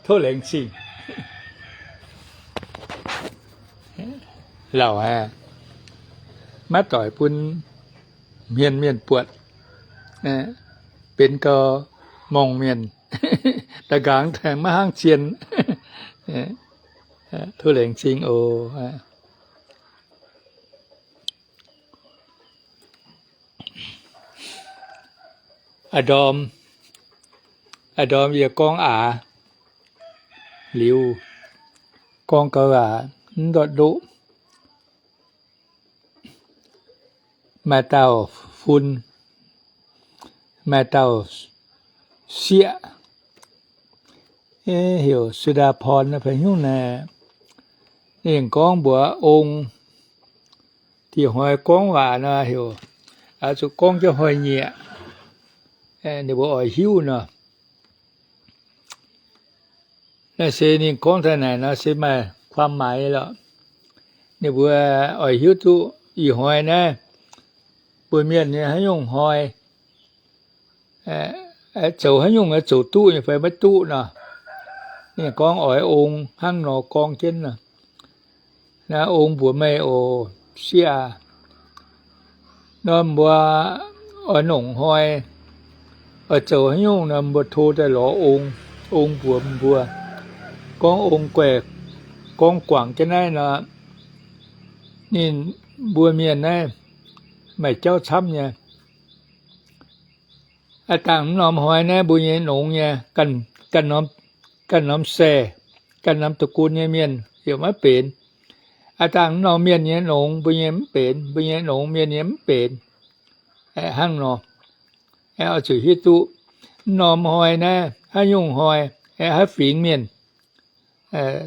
Tov laengz zingh. Lauh aqv, maiv doic bun hmien mienh buatc, benx gau morngh mienh, da'nqaangx tengx maiv hnangv zien. Tov laengz zingh oc. A'ndorm, a'ndorm yie gorngv aax liuz, gorngv gau aax mv ndortv ndoqv. Maaih dauh fun, maaih dauh sieqv, heuc Su^ndaa^porn fai hnyungv naaic. Ninh gorngv mbuox ong, dieh hnoi gorngv waac nor heuc, oix zuqc gorngv jienv hnoi-nyieqc, ninh mbuo oix hiuv nor. Naaiv se ninh gorngv daaih naaic nor se maaih ความหมาย lorqc. Ninh mbuo oix hiuv duqv ih hnoi naaiv mbuo mienh nyei haaix nyungc hnoi, zoux haaix nyungc zoux duqv nyei fai maiv duqv nor. Ninh gorngv oix ong hnangv nor gorngv jienv nor. Naaiv ong mbuox meih oc, sieqv aac, nor mbuo oix nongc hnoi, oix zoux haaix nyungc nor mbuo tov daaih lorz ong. Ong mbuox mbuo, gorngv ong guaix, gorngv guangc jienv naaiv nor, ninh mbuo mienh naaiv maaih jauv camv nyei. Aav dangh mv norm hnoi naaiv mbuo nyei nongx nyei, ganh norm saeh, ganh norm da'gun nyei mienh yaac maiv benx. Aav dangh mv norm mienh nyei nongx mbuo nyei mv benx, mbuo nyei nongx mienh nyei mv benx. Aeqv, hnangv nor, aeqv, oix zuqc hiuv duqv mv norm hnoi naaiv haaix nyungc hnoi, aeqv, haaix fingx mienh,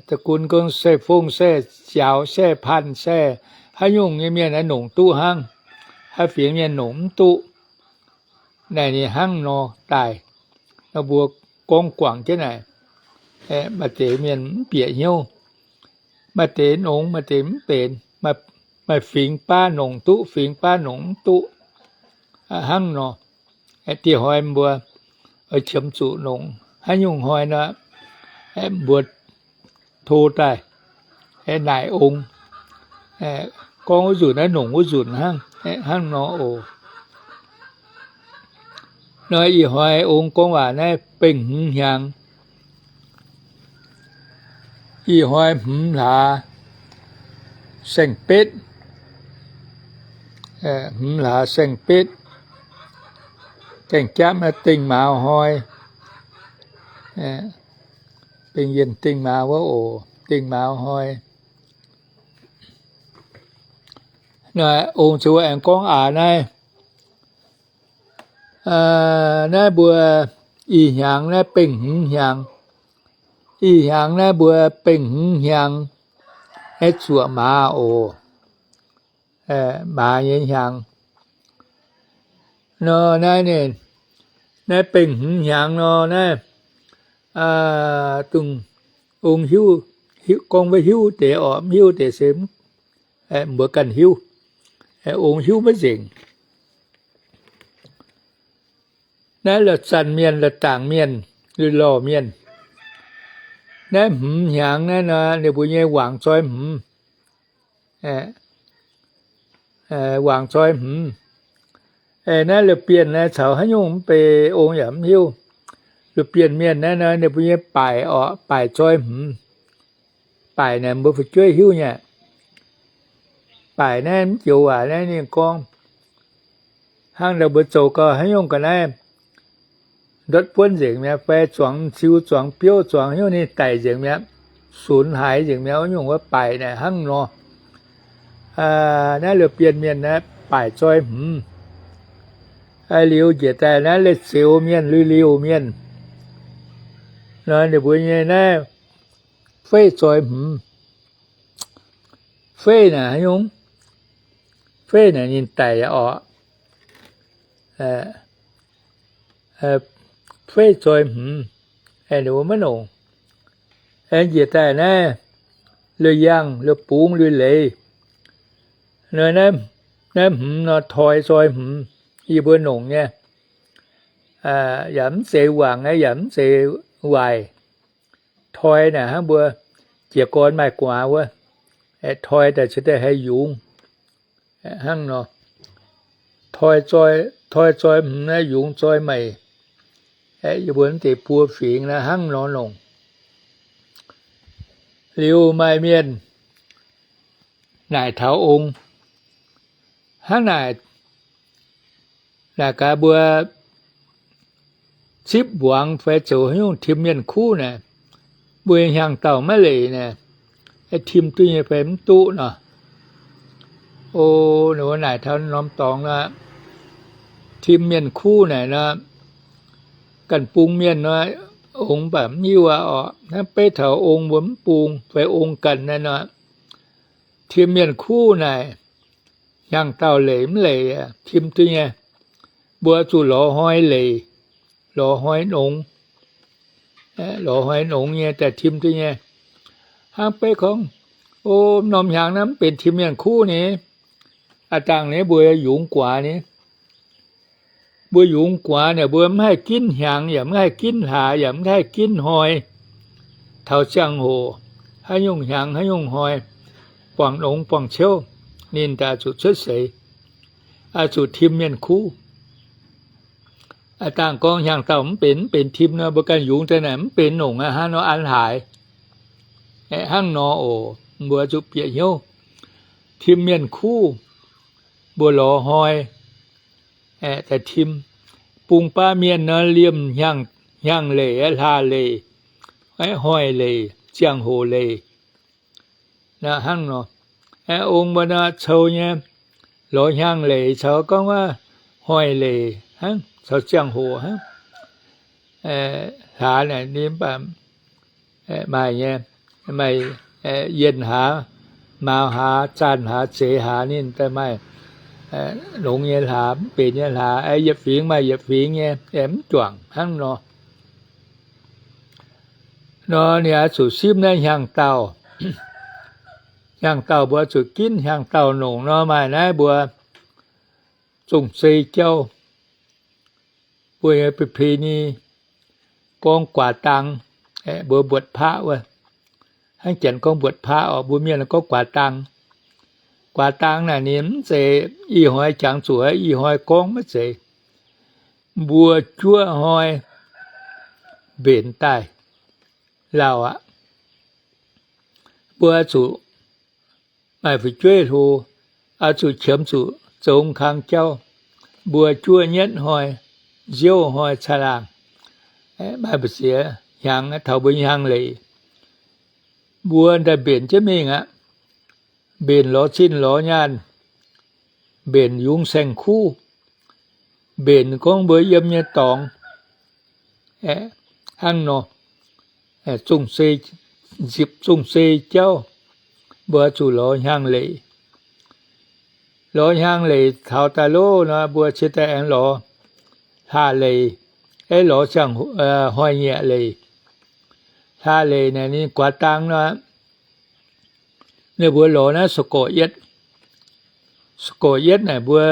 da'gun gong saeh-fong saeh, jaaux saeh, panh saeh, haaix nyungc nyei mienh aeqv, nongc duqv hnangv, haaix fingx mienh nongc mv duqv. Naaic ninh hnangv nor daaih, nor mbuo gorngv guangc jienv naaic, maaih deix mienh mv bieqc hnyouv, maaih deix nongx, maaih deix mv benx, maaih fingx baav nongc duqv, fingx baav nongc mv duqv. Hnangv nor, dieh hnoi mbuo oix qiemx zuqc nongc haaix nyungc hnoi nor, mbuo tov daaih naaic ong, gorngv wuov nzunc naaiv nongc wuov nzunc hnangv, hnangv nor oc. Nor ih hnoi ong gorngv waac naaiv bengh hmz hnyangx. Ih hnoi hmz hlaax saeng-betv, hmz hlaax saeng-betv, gaengh japv naaiv dengh maaz hnoi, bengh yienh dengh maaz wuov oc, dengh maaz hnoi. Naaiv ong ziouc aengx gorngv aax naaiv, naaiv mbuo ih hnyangx naaiv bengh hmz hnyangx. Ih hnyangx naaiv mbuo bengh hmz hnyangx, aeqv, zuoqc maaz oc. Maaz nyei hnyangx nor, naaiv, naaiv bengh hmz hnyangx nor naaiv, dongh ong hiuv, gorngv wuov hiuv deix orqc, mv hiuv deix se mbuo ganh hiuv. Ong hiuv maiv nzengc. Naaiv la'zanc mienh, la'dangc mienh, la'lorh mienh, naaiv hmz hnyangx naaiv nor, ninh mbuo nyei wangc zoi hmz, wangc zoi hmz. Naaiv la'bienh naaiv caux haaix nyungc mv bei, ong yaac mv hiuv. La'bienh mienh naaiv nor, ninh mbuo nyei baaic orqc, baaic zoi hmz. Baaic naaic mbuo fu'jueiv hiuv nyei. Baaic naaiv mv joux waac naaiv ninh gorngv, hnangv naaic mbuo zoux gau haaix nyungc ga'naaiv ndortv buonv nzengc mi'aqv fai zuangx ziu, zuangx biouv, zuangx hnyouv ninh daic nzengc mi'aqv, sunx haiz nzengc mi'aqv, wuov nyungc wuov baaic naaic hnangv nor. Naaiv la'bienh mienh naaiv baaic zoi hmz. Liuz njiec daaih naaiv leiz-zeux mienh, lui-liuh mienh nor, ninh mbuo nyei naaiv feiv zoi hmz. Feiv naaic haaix nyungc? Feiv naaic ninh daic orqc. Feiv zoi hmz, ninh mbuo maiv nongc. Njiec daaih naaiv lui-yangh, lui-bungx, lui-leiz, naaiv hmz nor toi zoi hmz, yie mbuo nongc nyei. yaac mv zeiz wangc, yaac mv zeiz waaic. Toi naaic hnangv mbuo jiez gorn maaih gu'nguaaz wuov, toi daaih cingx daaih haih yungz hnangv nor. Toi zoi hmz naaiv yungz zoi meic. Yie mbuo naaiv deix buo fingx naaiv hnangv nor longc. Liuz maaih mienh naaic taux ong, hnangv naaic, naaic gaax mbuo zipv mbuangz fai zoux haaix nyungc tim mienh kuv naaic, mbuo hnyangx-daauh maiv leic naaic, tim duqv nyei fai mv duqv nor. O, ninh mbuo naaic taux norm dorngx nor, tim mienh kuv naaic nor, ganh bung mienh nor, ong mv baac mv hiuv aqv orqc. Hnangv beiv taux ong mbuo mv bung fai ong ganh naaiv nor, tim mienh kuv naaic, hnyangx-daauh leic mv leic, tim duqv nyei. Mbuo zuqc lorz hnoi leic, lorz hnoi nongx, lorz hnoi nongx nyei daaih tim duqv nyei. Hnangv beiv gorngv, o, norm hnyangx naaiv mv benx tim mienh kuv ni, aav dangh ni mbuo yungz guaax ni. Mbuo yungz guaax naaic mbuo mv haih ginv hnyangx, yaac mv haih ginv hlaax, yaac mv haih ginv hnoi. Taux ziangh hoc haaix nyungc hnyangx haaix nyungc hnoi, buangh nongx buangh ciouv, ninh daaih zuqc cuotv seix, zuqc tim mienh kuv. Aa dangh gorngv hnyangx-daauh mv benx, mv benx tim nor, mbuo ganh yungz daaih naaic mv benx nongc aqv, hnangv nor an haaix. Hnangv nor oc, mbuo zuqc bieqc hnyouv. Tim mienh kuv, mbuo lorz hnoi daaih tim. Bung baav mienh nor liemh hnyangx-leic, hlaax-leic, hnoi-leic, ziangh hoc leic. Hnangv nor, ong mbuo nor cou nyei, lorz hnyangx-leic caux gorngv hnoi-leic hnangv, caux ziangh hoc hnangv. Hlaax naaic ninh mv baac maaih nyei, maaih yienh hlaax, mauz hlaax, zaanh hlaax, zeix hlaax, ninh daaih maaih nongx nyei hlaax, mv benx nyei hlaax, yietc fingx maaih yietc fingx nyei, mv juangc hnangv nor. Nor ninh oix zuqc simv naaiv hnyangx-daauh. Hnyangx-daauh mbuo zuqc ginv hnyangx-daauh nongc nor maaih naaiv mbuo zong-zei jauv. Mbuo nyei ba'pei ni gorngv guaax dang, mbuo mbuotc paqv wuov. Hnangv janx gorngv mbuotc paqv oc, mbuo mienh gorngv guaax dang. Guaax dang naaic ninh mv zeiz ih hnoi jangx zuqc, ih hnoi gorngv maiv zeiz. Mbuo juov hnoi mbenc daaih lauh aqv. Mbuo zuqc maaih fu'jueiv hlo, oix zuqc qiemx zuqc zoux kang jauv. Mbuo juov nyietv hnoi, nziouv hnoi caangh laangh, maaih mbu'ziex hnyangx taux mbuo hnyangx-leic, mbuo daaih mbenc jienv mingh aqv. Mbenc lorz zinh lorz nyaanh, mbenc yungz saeng-kuv, mbenc gorngv mbuo yiem nyei dorngx, hnangv nor, nzipc zong-zei jauv, mbuo zuqc lorz hnyangx-leic. Lorz hnyangx-leic taux daaih loh nor, mbuo cingx daaih aengx lorz hlaax-leic, aengx lorz ziangh hnoi-nyieqc leic. Hlaax-leic naaic ninh guaax dang nor, ninh mbuo lorz naaiv sou-gorqv-yietv. Sou-gorqv-yietv naaic mbuo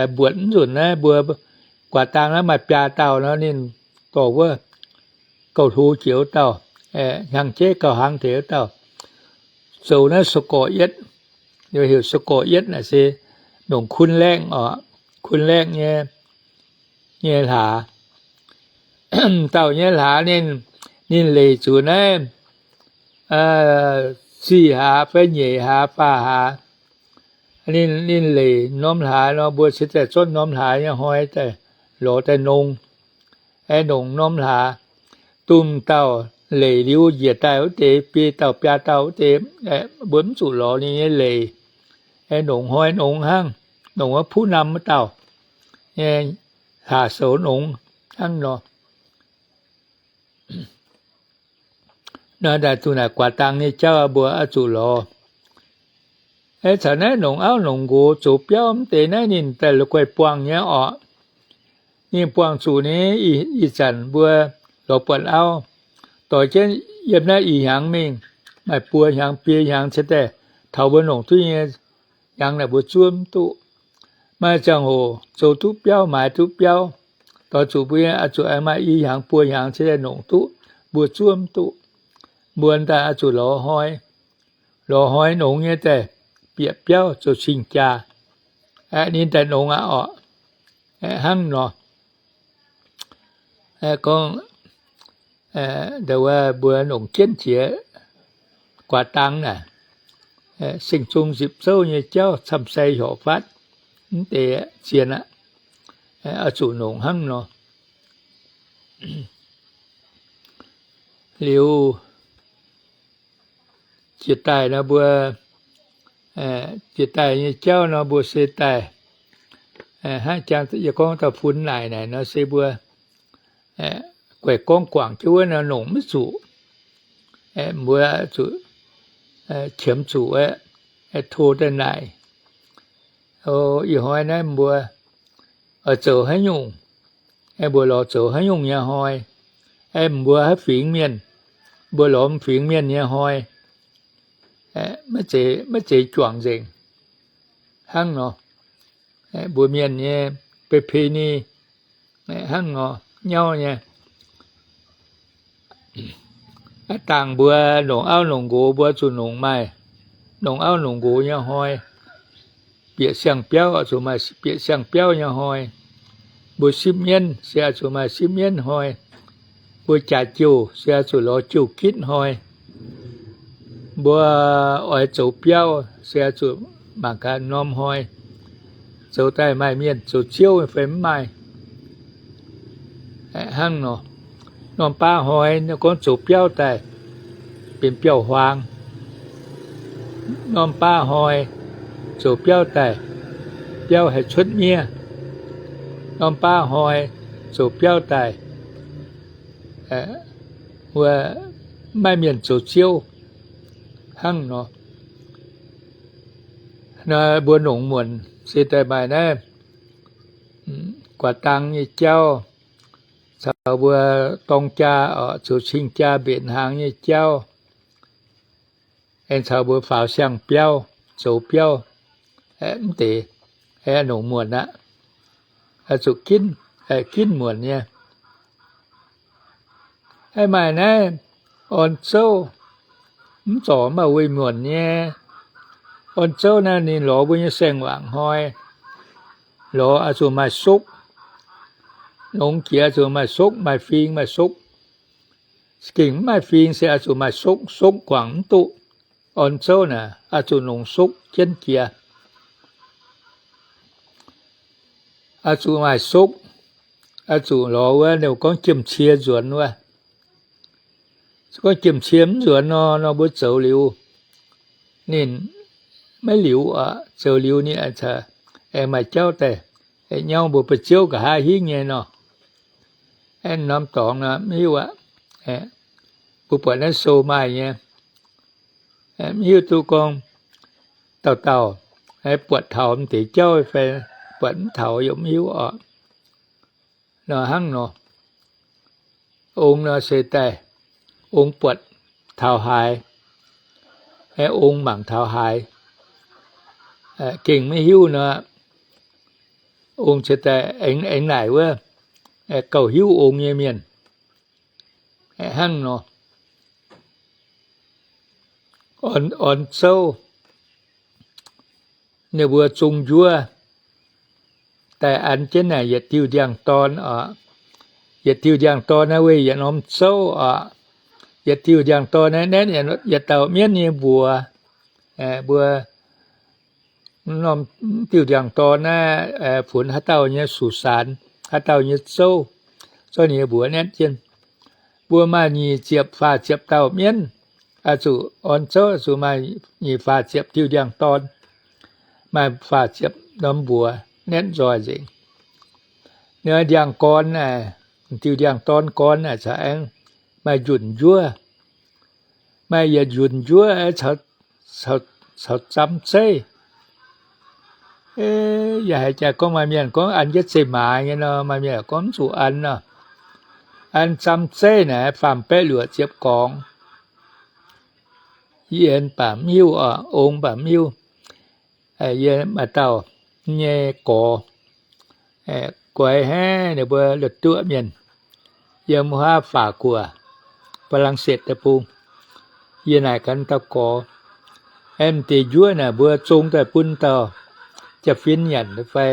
mbuotc mv nzunc naaiv mbuo guaax dang naaiv maaih biaa dauh nor, ninh dorh wuov gauh hlo jiex wuov dauh, hnyangx-jeiv gauh hnangv deix wuov dauh, zoux naaiv sou-gorqv-yietv. Heuc sou-gorqv-yietv naaic se nongc kun laengh oc, kun laengh nyei, nyei hlaax. Dauh nyei hlaax ninh, ninh leic zuqc naaiv zih hlaax fai nyeic hlaax faah hlaax. Ninh, ninh leic norm hlaax nor, mbuo cingx daaih zorqv norm hlaax nyei hnoi daaih lorz daaih nongc, aengx nongc norm hlaax. Domh dauh leic liuz njiec daaih wuov deix, biei dauh biaa dauh wuov deix, mbuo mv zuqc lorz ninh nyei leic. Aengx nongc hnoi nongc hnangv, nongc wuov puv nam wuov dauh nyei hlaax soux nongc hnangv nor. Nor daaih duqv naaic guaax dang nyei jauv mbuo oix zuqc lorz. Aengx caux naaiv nongc auv nongc nqox zoux biauv mv deix naaiv ninh daaih la'guaih buangh nyei orqc. Ninh buangh zuqc ni, ih zanc mbuo lorz buatc auv, doix jienv yiem naaiv ih hnyangx mingh, maaih buo hnyangx biei hnyangx cingx daaih taux mbuo nongc duqv nyei hnyangx naaic mbuo zuov mv duqv. Maaih ziangh hoc zoux duqv biauv, maaiz duqv biauv, Doix zuqc mbuo nyei oix zuqc maaih i hnyangx buo hnyangx cingx daaih nongc duqv, mbuo zuov mv duqv. Mbuo daaih oix zuqc lorz hnoi, lorz hnoi nongx nyei daaih bieqc biauv zoux cing-jaa, ninh daaih nongx aqv orqc. Hnangv nor, gorngv mbuo nongc jienv jiex guaax dang naaic, Seng Zong Nzipc Zouv nyei jauv camv-sai horpc fatv, mv deix zien aqv, oix zuqc nongc hnangv nor. Liuz jiex daaih nor mbuo, jiex daaih nyei jauv nor mbuo se daaih, hnangv jang yie gorngv dauh fun naaic naaic nor se mbuo guaix gorngv guangc jienv wuov nor nongc maiv zuqc. Mbuo zuqc qiemx zuqc, to daaih naaic, ih hnoi naaiv mbuo oix zoux haaix nyungc? Mbuo lorz zoux haaix nyungc nyei hnoi? Mbuo haaix fingx mienh? Mbuo lorz fingx mienh nyei hnoi? Maiv zeiz juangc nzengc. Hnangv nor, mbuo mienh nyei ประเพณี hnangv nor nyauv nyei. Aav dangh mbuo nongc auv nongc nqox mbuo zuqc nongc maaih nongc auv nongc nqox nyei hnoi. Bieqc siang-biauv zuqc maaih bieqc siang-biauv nyei hnoi. Mbuo sipv mienv se zuqc maaih sipv mienv hnoi. Mbuo jaax jouh se zuqc lorz jouh gitv hnoi. Mbuo oix zoux biauv se zuqc mangc gaax norm hnoi zoux daaih maaih mienh zoux ziouv fai mv maaih. Hnangv nor, norm baav hnoi gorngv zoux biauv daaih benx biauv-huaang. Norm baav hnoi zoux biauv daaih, biauv haih cuotv miev. Norm baav hnoi zoux biauv daaih, wuov, maiv maaih mienh zoux ziouv. Hnangv nor, mbuo nongc muonc se daaih maaih naaiv guaax dang nyei jauv, caux mbuo dorng jaa oc, zoux cing jaa mbenc hnaangx nyei jauv, aengx caux mbuo faaux siang-biauv, zoux biauv, mv deix, nongc muonc aqv. Zuqc ginv, ginv muonc nyei. Maaih naaiv orn zouv, mv zorc maaih weih muonc nyei. Orn zouv naaiv ninh lorz mbuo nyei saeng-waangc hnoi, lorz oix zuqc maaih sokv. Nongx jiex zuqc maaih sokv, maaih fing maaih sokv. Gengh mv maaih fing se oix zuqc maaih sokv, sokv guangc mv duqv. Orn zouv naaic oix zuqc nongc sokv jienv jiex. Oix zuqc maaih sokv, oix zuqc lorz wuov ninh gorngv jiem-cie nzuonx wuov. Gorngv jiem-cie mv nzuonx nor, nor mbuo zoux liuz, ninh maiv liuz oc. Zoux liuz ninh aengx maaih jauv daaih nyauv mbuo ba'ziouv nqa'haav hingv nyei nor. Norm dorngx nor mv hiuv aqv. Mbuo buatc naaiv sou maaih nyei, mv hiuv duqv gorngv dauh dauh buatc taux mv deix jauv fai buatc mv taux yaac mv hiuv oc. Nor hnangv nor, ong nor se daaih ong buatc taux haaix, ong mangc taux haaix, gengh maiv hiuv nor, ong se daaih aengx naaic wuov gauh hiuv ong nyei mienh. Hnangv nor, orn zouv, ninh mbuo zong njuov daaih an jienv naaic yietc diuh ndiangx-dorn oc. Yietc diuh ndiangx-dorn naaiv weih yietc norm zouv oc. Yietc diuh ndiangx-dorn naaiv naetv yietc dauh mienv nyei mbuox. Mbuo norm diuh ndiangx-dorn naaiv funx haaix dauh nyei สุสาน, haaix dauh nyei zouv, zouv ninh nyei mbuox naetv jienv. Mbuo maaih nyic ziepc faah ziepc dauh mienv, oix zuqc orn zouv zuqc maaih nyic faah ziepc diuh ndiangx-dorn, maaih faah ziepc norm mbuox naetv nzoih nzengc. Ninh ndiangx-gorn naaic, diuh ndiangx-dorn gorn naaic caux aengx maaih njunc njuov, maaih yietc njunc njuov caux, caux zam zeiv. Yaac haiz jaax gorngv maaih mienh gorngv an jienv zeiv-maaz nyei nor, maaih mienh gorngv mv zuqc an nor. An zam zeiv naaic faam-baeqv luoqc ziepc gorngx. Yie baac mv hiuv oc, ong baac mv hiuv. Yie maaih dauh nyei gorx, goix haic ninh mbuo la'duqv mienh yiem huaav Faac Guoqv, Faa^lan^setv deic-bung. Yie naaic gaax dauh gorx, aeqv, deix njuov naaic mbuo zong daaih bun dauh jaa-fin nyanc fai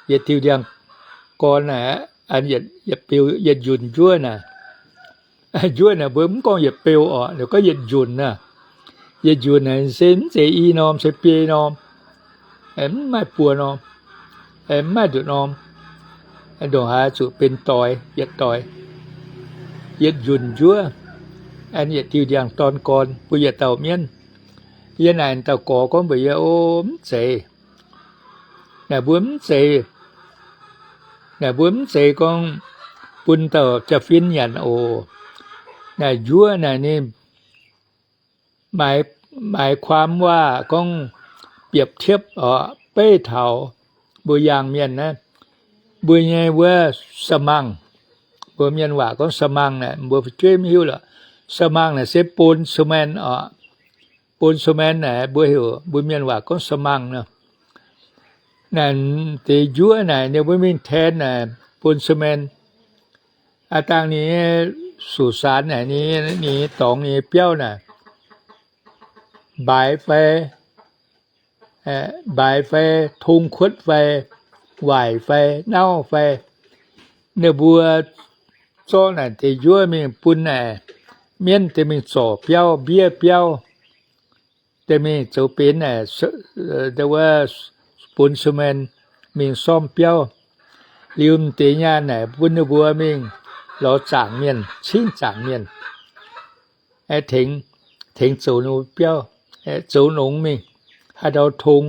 yietc diuh ndiangx-gorn naaic, yietc biu, yietc njunc njuov naaic. Njuov naaic mbuo mv gorngv yietc biu orqc, ninh gorngv yietc njunc naaic. Yietc njunc naaic se mv zeiz i norm, se biei norm, mv maaih buo norm, mv maaih nduqc norm. Ndongc haaix zuqc benx doix, yietc doix, yietc njunc njuov, yietc diuh ndiangx-dorn gorn bun yietc dauh mienv. Yie naaic dauh gorx gorngv mbuox yie, O, mv zeiz. Naaic mbuo mv zeiz, naaic mbuo mv zeiz gorngv bun dauh jaa-fin nyanc oc. Naaic njuov naaic ninh หมายความว่า gorngv biepc tiepv oc, beiv taux mbuo yaangh mienh naaiv, mbuo nyei wuov สมัง, mbuo mienh waac gorngv สมัง naaic, mbuo fu'jueiv mv hiuv lorqc. สมัง naaic se bun สมัง oc. Bun สมัง naaic mbuo heuc, mbuo mienh waac gorngv สมัง nor. Naaic deix njuov naaic ninh mbuo mingh ten naaic bun สมัง. Aav dangh ninh nyei สุสาน naaic, ninh nyei dorngx, ninh nyei biauv naaic, mbaaix fai, mbaaix fai, tong kuotv fai, waaic fai, nauv fai, ninh mbuo zorqv naaic deix njuov mingh bun naaic mienv deix mingh zorc biauv, mbiev biauv, deix mingh zoux benx naaic, wuov, bun สมัง mingh sormv biauv. Liuz m'deix nyaanh naaic bun ninh mbuo mingh lorz zaangc mienh, cingv zaangc mienh, tengx, tengx zoux ninh mbuo biauv, zoux nongx mingh, haaix ndau tong,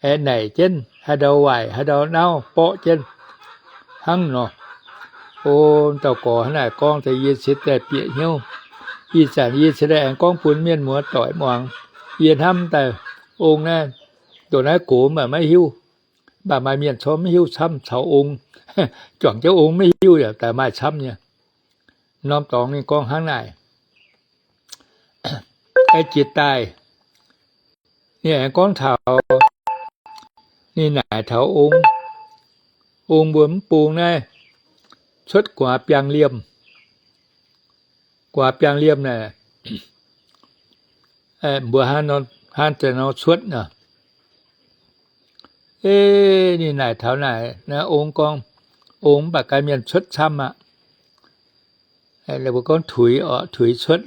aeqv, naaic jienv, haaix ndau waaic, haaix ndau nauv, borqv jienv hnangv nor. O, dauh gorx hnangv naaic gorngv daaih yie cingx daaih bieqc hnyouv. Ih zanc yie cingx daaih aengx gorngv bun mienh muoz doic muangx. Yie hnamv daaih ong naaiv, ndongc naaiv gox mv baac maiv hiuv, mv baac maaih mienh corc mv hiuv camv caux ong. Juangc jienv ong maiv hiuv yaac daaih maaih camv nyei. Norm dorngx ninh gorngv hnangv naaic. Jiex daaih, ninh aengx gorngv taux, ninh naaic taux ong, ong mbuo mv bung naaiv cuotv gu'nguaaz biangh liemh. Gu'nguaaz biangh liemh naaic, mbuo hnangv deix nor cuotv nor. Ninh naaic taux naaic, ong gorngv, ong mv baac ganh mienh cuotv camv aqv. Mbuo gorngv tuix oc, tuix cuotv.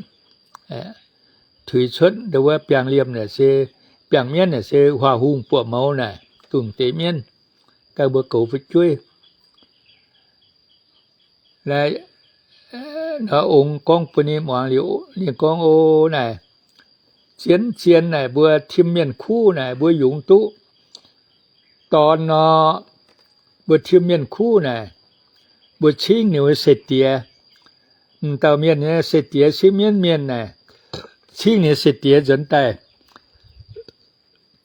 Tuix cuotv ndau wuov biangh liemh naaic se, biangh mienv naaic se huaax hungh buoqc mouz naaic, dongh deix mienv, ganh mbuo goux fu'jueiv. Naaiv, ong gorngv bun ninh muangx liuz, ninh gorngv, O, naaic, zien zien naaic mbuo tim mienh kuv naaic mbuo yungz duqv dorn nor, mbuo tim mienh kuv naaic, mbuo cingv ninh mbuo se-diex. M'dauh mienh nyei se-diex cingv mienv mienh naaic, cingv ninh se-diex nzuonx daaih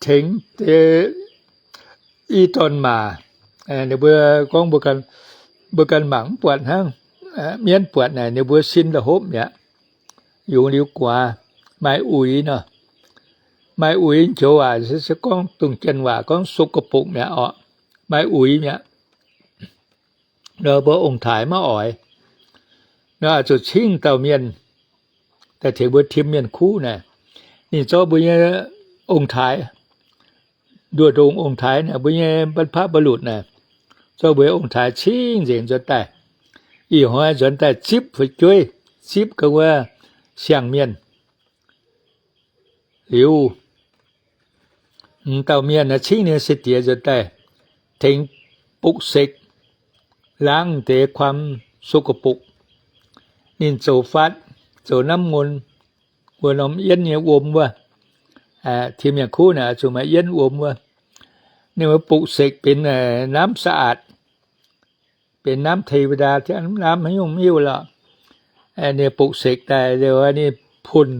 tengx deix i dorn maac. Ninh mbuo gorngv mbuo ganh mangc mv buatc hnangv, mienv buatc naaic ninh mbuo sin da'hopv mi'aqv. Yungz liuz gu'nguaaz maaih uix nor. Maaih uix joux waac se gorngv dongh janx waac gorngv สกปรก mi'aqv orqc. Maaih uix mi'aqv. Nor mbuo ong-taaix maiv oix. Nor zuqc cingv dauh mienh daaih tengx mbuo tim mienh kuv naaic. Ninh zorqv mbuo nyei ong-taaix, nduoh ndongh ong-taaix naaic, mbuo nyei บรรพบุรุษ naaic, zorqv mbuo nyei ong-taaix cingv nzengc nzuonx daaih. Ih hnoi nzuonx daaih zipv fu'jueiv, zipv ga'wuov siang-mienh. Liuz, m'dauh mienh naaiv cingv ninh se-diex nzuonx daaih tengx ปลุกเสก laangz deix ความสกปรก. Ninh zoux faatv, zoux น้ำมนต์, wuov norm yienv nyei wuom wuov. Tim mienh kuv naaic zuqc maaih yienv wuom wuov. Ninh mbuo ปลุกเสก benx น้ำสะอาด, benx น้ำเทวดา hnamv haaix nyungc mv hiuv lorqc. Ninh ปลุกเสก daaih liuz ninh punc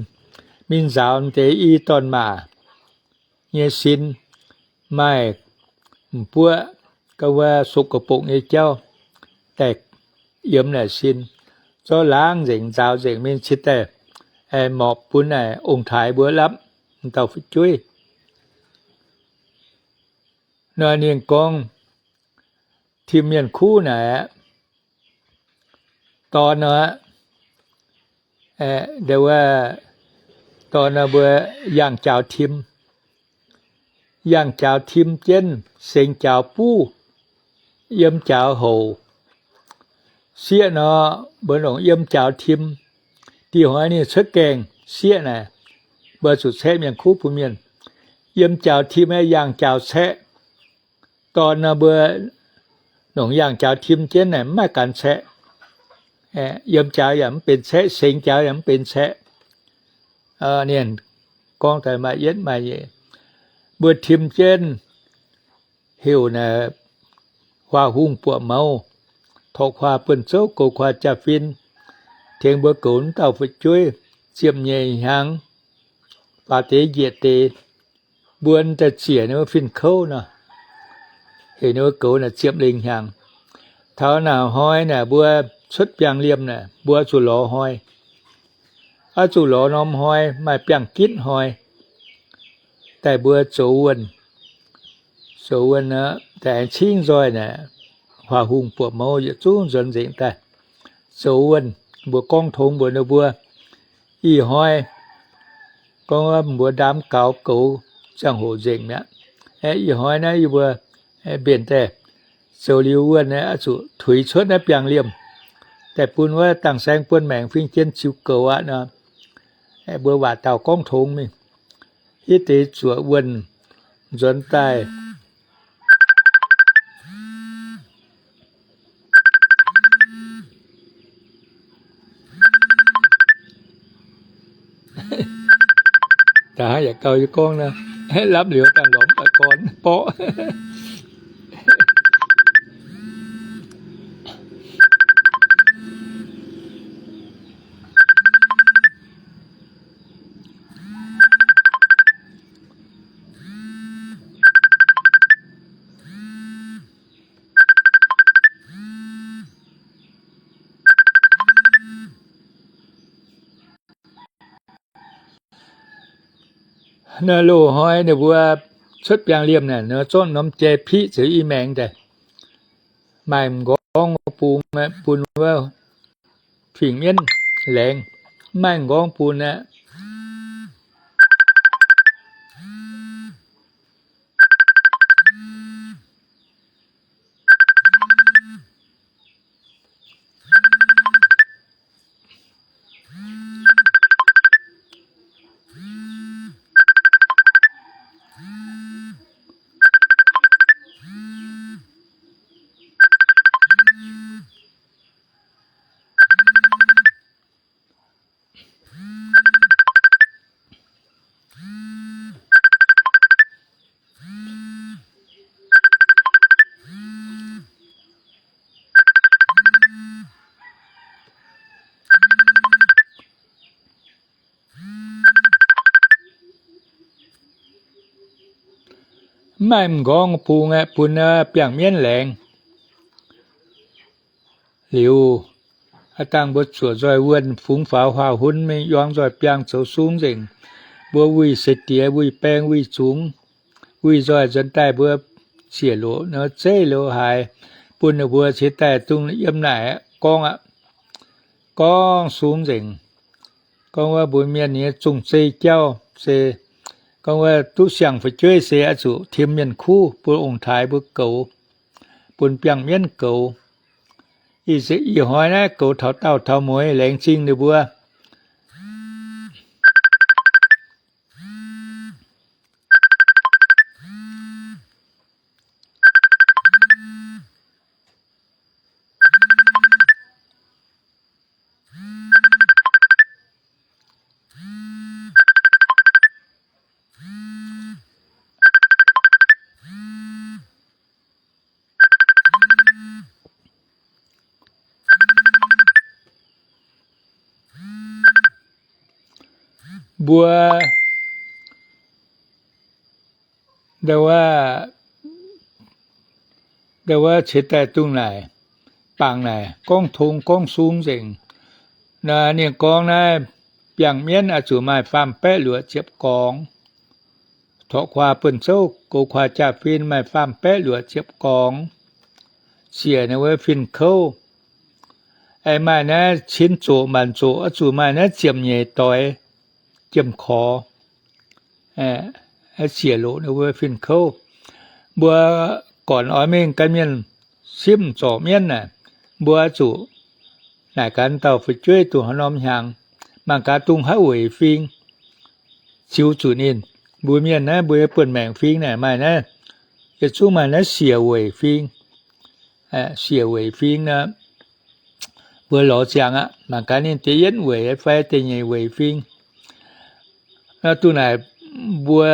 mingh nzaaux deix i dorn maac nyei sin, maaih m'buoqv ga'wuov สกปรก nyei jauv daaih yiem naaic sin, zorqv laangz nzengc, nzaaux nzengc mingh cingx daaih morpc bun naaic ong-taaix mbuo lapv, m'dauh fu'jueiv. Nor ninh gorngv, tim mienh kuv naaic aqv. Dorn nor, dorn nor mbuo yangh jaaux tim, yangh jaaux tim jienv, sengx jaaux buv, yiem jaaux houc. Sieqv nor, mbuo longc yiem jaaux tim. Dih hnoi ninh cuotv gaengh sieqv naaic, mbuo zuqc caeqv mienh kuv bun mienh. Yiem jaaux tim aeqv, yangh jaaux caeqv. Dorn nor mbuo longc yangh jaaux tim jienv naaic mv maaih ganh caeqv. Yiem jaaux yaac mv benx caeqv, sengx jaaux yaac mv benx caeqv. Ninh gorngv daaih maaih yietv maaih nyeic. Mbuo tim jienv heuc naaic huaax hungh buoqc mouz, torqv kuaah buonv zouv, goux kuaah jaa-fin, tengx mbuo goux wuov dauh fu'jueiv ziepc nyeic hnyangx, faaux deix njiec deix. Mbuo daaih ziec ninh wuov fin-kouv nor, heuc ninh mbuo goux naaic ziepc lengh hnyangx. Taux naaic hnoi naaic mbuo cuotv biangh liemh naaic mbuo zuqc lorz hnoi. Oix zuqc lorz norm hnoi, maaih biangh gitv hnoi, daaih mbuo zoux wuonh. Zoux wuonh aqv, daaih aengx cingv nzoih naaic, huaax hungh buoqc mouz yietc zungv nzuonx nzengc daaih zoux wuonh. Mbuo gorngv tongx mbuox ninh mbuo, ih hnoi gorngv mbuo ndaam gaux goux ziangh hoc nzengc mi'aqv. Ih hnoi naaiv yie mbuo mbenc daaih zoux liuz wuonh oix zuqc tuix cuotv naaiv biangh liemh, daaih bun wuov dangh saeng buonv maengc fingx jien ziux goux aqv nor. Mbuo waac dauh gorngv tongx mingh, hitv deix zuoqc wuonh nzuonx daaih. Da'hnangv yaac gauh yie gorngv nor, lapv liuz dangh lorz mv baac gorn borqv. Naaiv loz-hnoi ninh mbuo cuotv biangh liemh naaic, zorqv norm jai piqv ziouc i maengx daaih. Maaih m'nqorngv bung bun wuov fingx mienv laengz, mv maaih m'nqorngv bun aqv. Mv maaih m'nqorngv bung aeqv, bun biangh mienv laengz. Liuz, aav dangh mbuo zuoqc nzoih wuonh fungx faaux huaax-hunv mingh, yongz nzoih biangh zoux sung nzengc. Mbuo wuih seix diex, wuih baeng, wuih zungx, wuih nzoih nzuonx daaih mbuo ziec loz nor zeiv loz haaix, bun ninh mbuo cingx daaih dungx yiem naaic gorngv aqv. Gorngv sung nzengc, gorngv wuov mbuo mienh nyei zong-zei jauv se, gorngv wuov duqv siang-fu'jueiv se oix zuqc tim mienh kuv bun ong-taaix mbuo goux, bun biangh mienv goux. Ih hnoi naaiv goux taux daauh taux mueiz laengz zingh ninh mbuo. Mbuo ndau wuov ceix daaih dungh naaic, bangc naaic gorngv tong gorngv sung nzengc. Naaiv ninh gorngv naaiv biangh mienv oix zuqc maaih faam-baeqv luoqc ziepc gorngv. Torqv kuaah buonv zouv, goux kuaah jaa-fin maaih faam-baeqv luoqc ziepc gorngv. ziec ninh mbuo fin-kouv. Aengx maaih naaiv cin zoqc maanc zoqc, oix zuqc maaih naaiv ziepc nyeic doix, jiem korx, ziec loqc ninh mbuo fin-kouv. Mbuo gornc oix mingh gan mienh simv zorc mienv naaic, mbuo zuqc naaic gan dauh fu'jueiv dongh haaix norm hnyangx, mangc gaax dongh haaix weic fing ziux zuqc ninh. Mbuo mienh naaiv, mbuo nyei buonv-maengc fing naaic maaih naaiv, yietc zungv maaih naaiv siec weic fing. Siec weic fing nor, mbuo lorz ziangx aqv, mangc gaax ninh da'yietv weic fai da'nyeic weic fing. Nor duqv naaic mbuo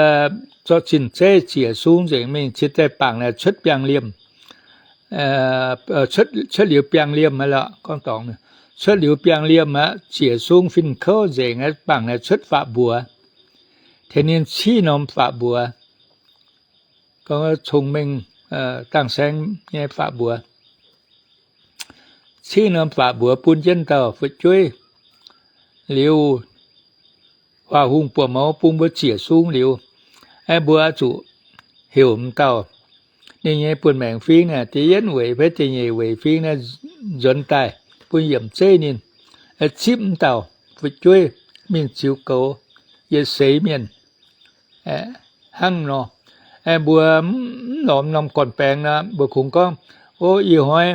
zorqv zinh zeiv ziec sung nzengc mingh ciex daaih bangc naaic cuotv biangh liemh, cuotv liuz biangh liemh aqv lorqc, gorngv dorngc, cuotv liuz biangh liemh aqv, ziec sung fin-kouv nzengc aqv, bangc naaic cuotv faatv mbuox, tengx ninh ciqv norm faatv mbuox, gorngv cong-mengh dangh saeng nyei faatv mbuox, ciqv norm faatv mbuox bun jienv dauh fu'jueiv liuz, huaax hungh buoqc mouz bun mbuo ziec sung liuz, mbuo zuqc heuc m'dauh ninh nyei buonv-maengc fing naaic da'yietv weic fai da'nyeic weic fing naaiv nzuonx daaih bun yiemc zeiv ninh, zipv m'dauh fu'jueiv mingh ziux goux yietc seix mienh hnangv nor. Mbuo mv lorz norm gorn-baengx nor, mbuo kungx gorngv, o, ih hnoi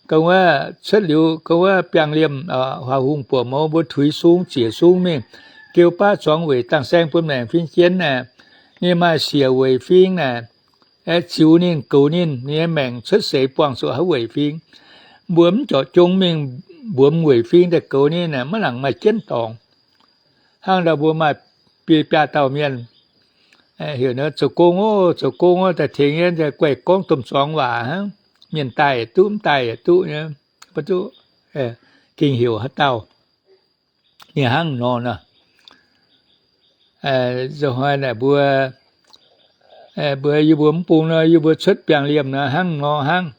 ga'naaiv cuotv liuz ga'naaiv biangh liemh, huaax hungh buoqc mouz mbuo tuix sung ziec sung mingh, geu baav zuangx weic dangh saeng bun maengc fin-jienv aeqv, ninh maaih siec weic fing naaic, ziux ninh goux ninh, ninh nyei maengc cuotv seix buangh zuqc haaix weic fing. Mbuo mv jorqc jong mingh mbuox weic fing daaih goux ninh, maiv nangc maaih jienv dorngx. Hnangv ndau mbuo maaih biaa dauh mienh heuc naaiv zoux gong oc, zoux gong oc, daaih tengx yie guaih gorngv domh zuangx waac hnangv. Mienh daaih yaac duqv, mv daaih yaac duqv, mv duqv, gengh heuc haaix dauh. Ninh hnangv nor nor. Zoux hnoi naaic mbuo, mbuo yie mbuo mv bung nor, yie mbuo cuotv biangh liemh nor hnangv nor hnangv.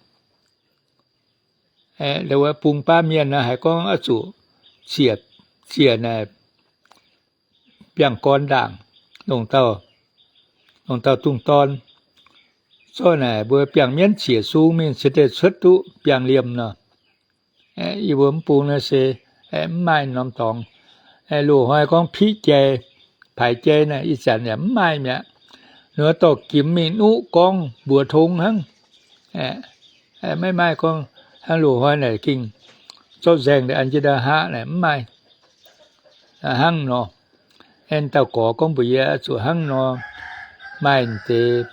Wuov bung baav mienh nor haiz gorngv oix zuqc ziec, ziec naaic biangh gorn ndaangc, longc dauh, longc dauh dungz dorn. Zorqv naaic mbuo biangh mienv ziec sung mingh ciex deix cuotv duqv biangh liemh nor. Yie mbuo mv bung naaiv se mv maaih norm dorngx. Loz-hnoi gorngv piqv jai, paaix jai naaic ih zanc yaac mv maaih mi'aqv. Nor dorh gimx mingh nuqv gorngv mbuox tong hnangv. Maiv maaih gorngv hnangv loz-hnoi naaic gengh zorqv nzaeng deix an jienv ndau haqv naaic mv maaih. Hnangv nor, aengx dauh gorx gorngv mbuox yie oix zuqc hnangv nor maaih deix.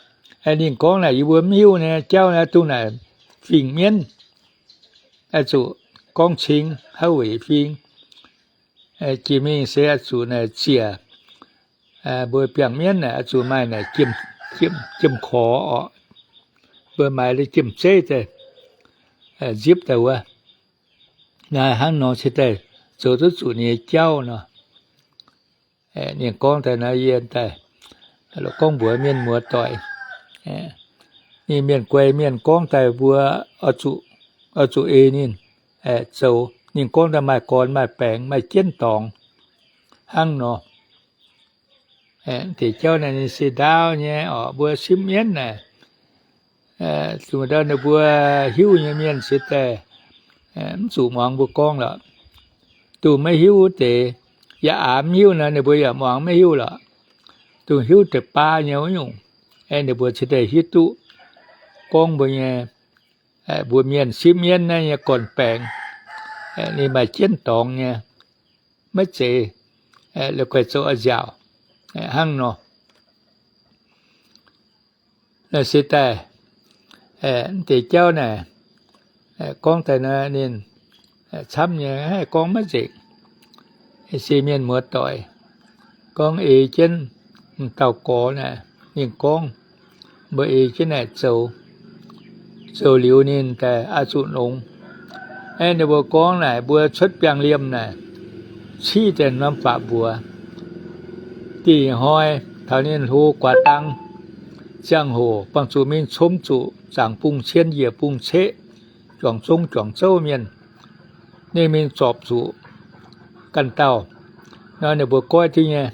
Ninh gorngv naaic yie mbuo mv hiuv nyei jauv naaiv dongh naaic fingx mienv, oix zuqc gorngv cing haaix weic fing. Jiex mingh se oix zuqc naaic ziec, mbuo biangh mienv naaic oix zuqc maaih naaic jiem korx orqc. Mbuo maaih jiem zeiv daaih nzipv daaih wuov. Naaiv hnangv nor cingx daaih zoux duqv zuqc ninh nyei jauv nor. Ninh gorngv daaih naaiv yie daaih gorngv mbuox mienh muoz-doic. Ninh mienh guai mienh gorngv daaih mbuo oix zuqc ei ninh zoux. Ninh gorngv daaih maaih gorn maaih baengx maaih jienv dorngx hnangv nor. Deix jauv naaiv ninh se ndaauv nyei orqc, mbuo simv mienv naaic, zuqc ndau ninh mbuo hiuv nyei mienh cingx daaih mv zuqc muangx mbuo gorngv lorqc. Dongh maiv hiuv wuov deix, yaac aav mv hiuv nor ninh mbuo yaac muangx maiv hiuv lorqc. Dongh hiuv deix baav nyei wuov nyungc, ninh mbuo cingx daaih hiuv duqv gorngv mbuo nyei, mbuo mienh simv mienv naaiv nyei gorn-baengx, ninh maaih jienv dorngx nyei, maiv zeiz la'guaih zoux a'nziaauc hnangv nor. Naaiv se daaih mv deix jauv naaic, gorngv daaih nor ninh camv nyei, haih gorngv maiv nzengc. Se mienh muoz-doic gorngv ei jienv m'dauh gorx naaic, ninh gorngv mbuo ei jienv naaic zoux. Zoux liuz ninh daaih oix zuqc longx. Aeqv, ninh mbuo gorngv naaic mbuo cuotv biangh liemh naaic, ciqv deix norm faatv mbuox. Da'nyeic hnoi taux ninh hlo guaax dang, ziangh hoc bangc zuqc mingh cong zuqc zaangc bung cien njiec bung ceqv, juangc zong juangc zouv mienh, ninh mingh zorpc zuqc ganh dauh nor, ninh mbuo goiv diuv nyei.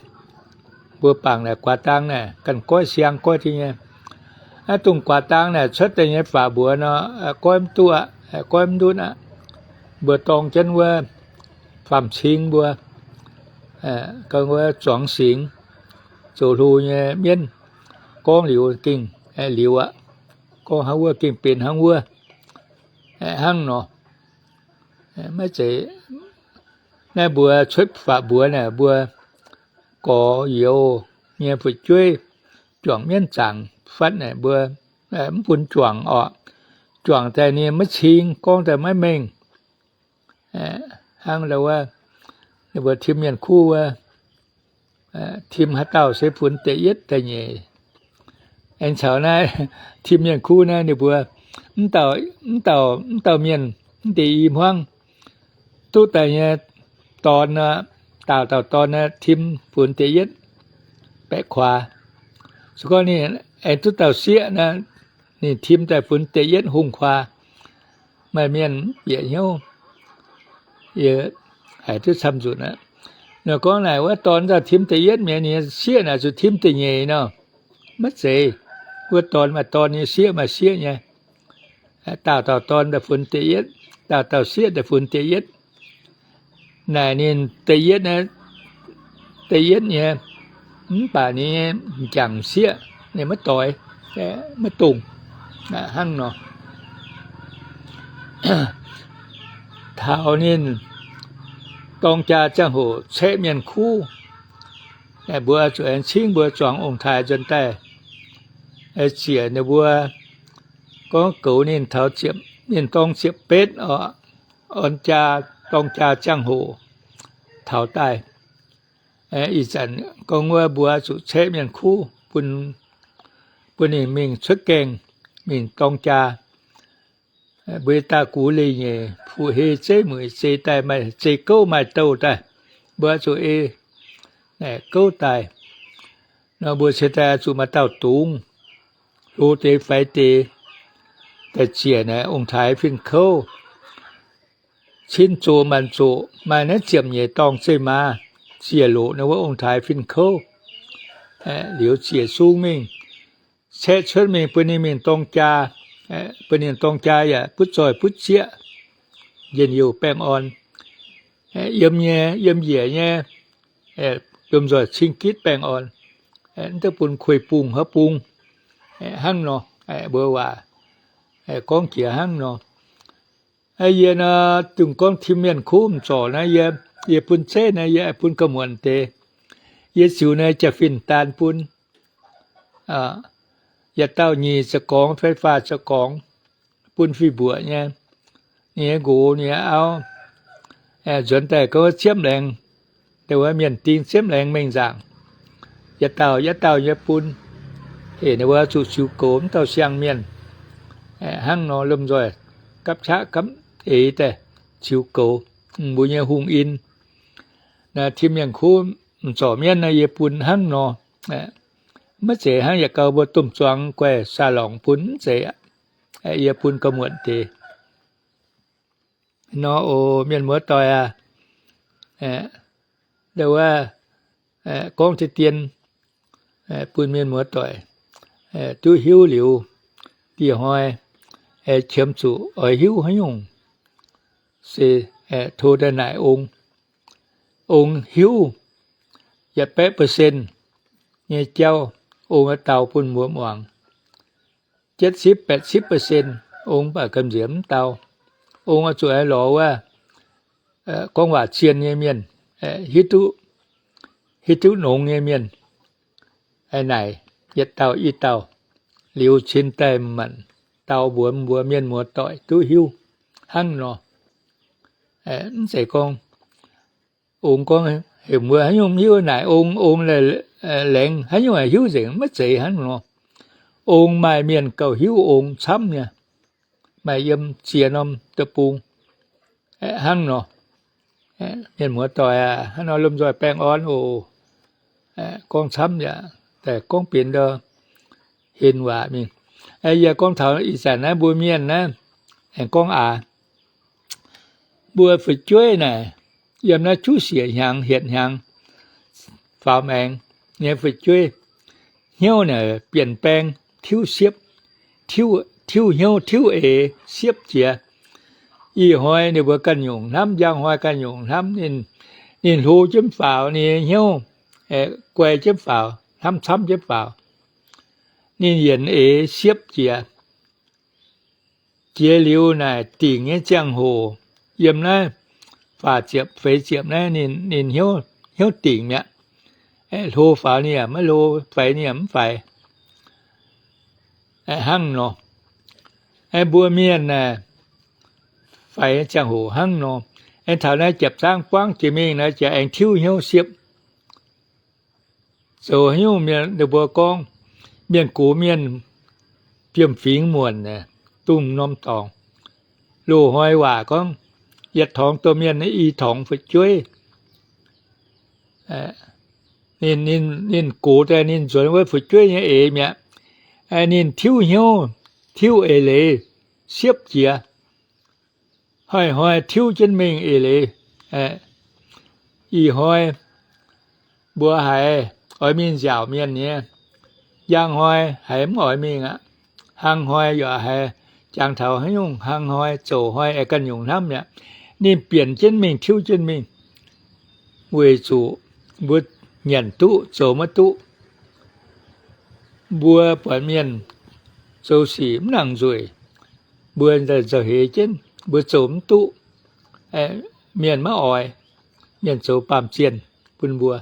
Mbuo bangc naaic guaax dang naaic ganh goiv siang goiv diuv nyei. Naaiv dongh guaax dang naaic cuotv daaih nyei faaux mbuox nor, goiv mv duqv aqv, goiv mv ndutv aqv. Mbuo dorng jienv wuov faam-cing mbuo, gorngv wuov zuangx singx, zoux hlo nyei mienv, gorngv liuz gengh liuz aqv. Gorngv hnangv wuov gengh benx hnangv wuov, hnangv nor. Maiv zeiz, naaiv mbuo cuotv faaux mbuox naaic, mbuo gorx youz nyei fu'jueiv juangc mienv zaangc fatv naaic, mbuo mv bun juangc orqc. Juangc daaih ninh maiv cing, gorngv daaih maiv mengh. Hnangv wuov, ninh mbuo tim mienh kuv wuov, tim haaix dauh se funx da'yietv da'nyeic. Aengx caux naaiv tim mienh kuv naaiv ninh mbuo, mv dauh, mv dauh mienh mv deix i hmuangv duqv daaih nyei dorn, daauh dauh dorn tim funx da'yietv baeqv kuaax. Se gorngv ninh aengx duqv dauh sieqv naaic, ninh tim daaih funx da'yietv hungh kuaax. Maaih mienh bieqc hnyouv, yie haiz duqv camv nzunc aqv. Nor gorngv naaic wuov dorn nzauh tim da'yietv mi'aqv, ninh sieqv naaic zuqc tim da'nyeic nor. Maiv zeiz. Wuov dorn maaih dorn nyei, sieqv maaih sieqv nyei. Daauh dauh dorn daaih funx da'yietv, daauh dauh sieqv daaih funx da'yietv. Naaic ninh da'yietv, da'yietv nyei, mv baac ninh nyei m'jangc sieqv ninh maiv doix, maiv dongh, hnangv nor. Taux ninh dorng jaa ziangh hoc caeqv mienh kuv, mbuo zuqc aengx cingv mbuo zuangx ong-taaix nzuonx daaih ziec ninh mbuo. Gorngv goux ninh taux ziepc, ninh dorng ziepc betv oc, orn jaa, dorng jaa ziangh hoc taux daaih. Ih zanc gorngv wuov mbuo zuqc caeqv mienh kuv bun ninh mingh cuotv gaengh, mingh dorng jaa. Mbuo daaih gux leih nyeic, fuqv-hei zeiv mueic zeix daaih, maaih zeix gouv maaih douh daaih, mbuo zuqc ei gouv daaih. Nor mbuo cingx daaih zuqc maaih dauh dungz, hlo deix faix deix, daaih ziec naaic ong-taaix fin-kouv. Cin zoqc maanc zoqc maaih naaiv ziepc nyeic dorngh zeiv-maaz ziec loqc ninh wuov ong-taaix fin-kouv. Liuz ziec sung mingh, caeqv cuotv mingh bun ninh mingh dorng jaa, bun ninh dorng jaa yaac butv zoih butv zieqv, njien-youh baengh orn. Yiem nyei, yiem njiec nyei, lomh nzoih cing-gitv baengh orn, mv deix bun kuei bung haaix bung, hnangv nor. Mbuo waac gorngv jiex hnangv nor. Yie nor, dongh gorngv tim mienh kuv m'zorc naaiv, yie, yie bun zeiv naaiv, yie bun ga'muonc deix. Yie ziux naaiv jaa-fin daan bun, yietc dauh nyic ziepc gorngv, fai faah ziepc gorngv, bun fih mbuoqc nyei, ninh nyei nqox, ninh nyei auv, nzuonx daaih gorngv ziepv laengz, dongh wuov mienh ding ziepv laengz mengh nzaangc, yietc dauh yietv dauh nyei bun. Heh ninh mbuo zuqc ziux goux mv dauh siang-mienh. Hnangv nor lomh nzoih gapv qaqv gapv eix daaih ziux goux mbuo nyei hungh in. Naaiv tim mienh kuv m'zorc mienv naaiv yie bun hnangv nor. Maiv zeiz hnangv yaac gauh mbuo domh zuangx guaih saa lorngc bun, mv zeiz aqv. Yie bun ga'muonc deix. Nor oc, mienh muoz-doic aac, wuov, gorngv deix dien bun mienh muoz-doic duqv hiuv liuz, dieh hnoi qiemx zuqc oix hiuv haaix nyungc, se tov daaih naaic ong. Ong hiuv yietc baeqv percent nyei jauv, ong dau bun mbuo muangx. Jetv cipv baeqv cipv percent ong baac gamh nziex mv dau. Ong oix zuqc aengx lorz wuov gorngv waac zien nyei mienh, hiuv duqv, hiuv duqv nongx nyei mienh, naaic yietc dauh i dauh, liuz cin daaih manc dau mbuox mbuo mienh muoz-doic duqv hiuv hnangv nor. Mv zeiz gorngv ong gorngv heuc mbuo haaix nyungc hiuv naaic ong, ong laengz haaix nyungc hiuv nzengc, maiv zeiz hnangv nor. Ong maaih mienh gauh hiuv ong camv nyei, maaih yiem ziex norm deic-bung hnangv nor. Mienh muoz-doic aac, hnangv nor lomh nzoih baengh orn oc. Gorngv camv yaac daaih gorngv benx ndau henv waac mingh. Yie gorngv taux ih zanc naaiv mbuo mienh naaiv, aengx gorngv aac, mbuo fu'jueiv naaic, yiem naaiv juqv siec hnyangx hietc hnyangx faaux maengx nyei fu'jueiv, hnyouv naaic bienh baeng tiuv siepv. tiuv hnyouv tiuv eix siepv jiex. Ih hnoi ninh mbuo ganh nyungc hnamv, njang hnoi ganh nyungc hnamv. Ninh hlo jienv faaux ninh nyei hnyouv, guai jienv faaux, hnamv camv jienv faaux, ninh yienc eix siepv jiex. Jiex liuz naaic dingc nyei ziangh hoc, yiem naaiv faah ziepc feix ziepc naaiv ninh hnyouv dingc mi'aqv. Hlo faaux ninh yaac maiv hlo, faix ninh yaac mv faix. Hnangv nor, mbuo mienh aah, faix ziangh hoc hnangv nor. Aengx taux naaiv jiepc zaangv buangv jiex mingh naaiv jiex aengx tiuv hnyouv siepv. Zoux haaix nyungc mienh, ninh mbuo gorngv, mienh gox mienh biomv fingx muonc, dongh norm dorngx. Loz-hnoi waac gorngv, yietc torngx domh mienh i torngx fu'jueiv. Ninh, ninh gox daaih ninh nzuonx wuov fu'jueiv nyei eix mi'aqv. Ninh tiuv hnyouv, tiuv eix leiz siepv jiex. Hnoi-hnoi tiuv jienv mingh eix leiz. Ih hnoi mbuo haiz oix mingh nziaauc mienh nyei, njang hnoi haiz mv oix mingh aqv. Hnangv hnoi yaac haiz jangx taux haaix nyungc, hnangv hnoi zoux hnoi aengx ganh nyungc hnamv mi'aqv. Ninh bieqc jienv mingh, tiuv jienv mingh, weic zuqc mbuo nyanc duqv zoux maiv duqv. Mbuo buatc mienh zoux sic mv nangc nzueic, mbuo nzauh heix jienv, mbuo zoux mv duqv, mienh maiv oix, mienh zoux baamh zienh bun mbuo,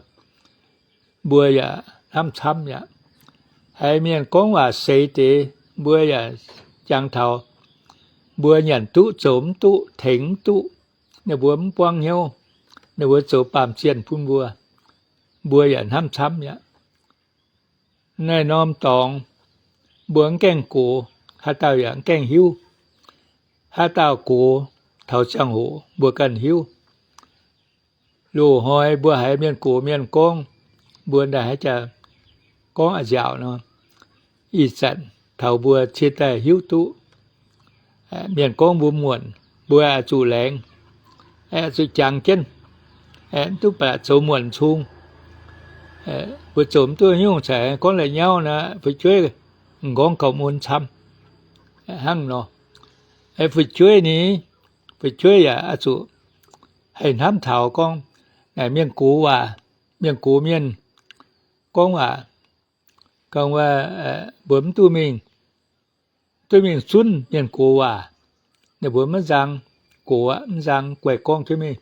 mbuo yaac hnamv camv mi'aqv. Haiz mienh gorngv waac seix deix, mbuo yaac jangx taux, mbuo nyanc duqv zoux mv duqv, tengx mv duqv, ninh mbuo mv buangv hnyouv, ninh mbuo zoux baamh zienh bun mbuo, mbuo yaac hnamv camv mi'aqv. Naaiv norm dorngx, mbuo mv gaengh gox, haaix dauh yaac mv gaengh hiuv. Haaix dauh gox, taux ziangh hoc mbuo ganh hiuv. Loz-hnoi mbuo haiz mienh gox mienh gorngv, mbuo ndaaih haaix jaax gorngv a'nziaauc nor, ih zanc taux mbuo ciev daaih hiuv duqv. Mienh gorngv mbuo muonc, mbuo oix zuqc laengz, oix zuqc jangx jienv, mv duqv baac zoux muonc cung. Mbuo zoux mv duqv nyungc caux gorngv la'nyauv nor, fu'jueiv m'nqorngv gauh mun camv. Hnangv nor, fu'jueiv ni, fu'jueiv yaac oix zuqc haih hnamv taux gorngv naaic mienh gox waac, mienh gox mienh gorngv waac, gorngv waac, mbuo mv duqv mingh, duqv mingh zunv mienh gox waac. Ninh mbuo maiv nzang gox, mv nzang guaih gorngv jienv mingh.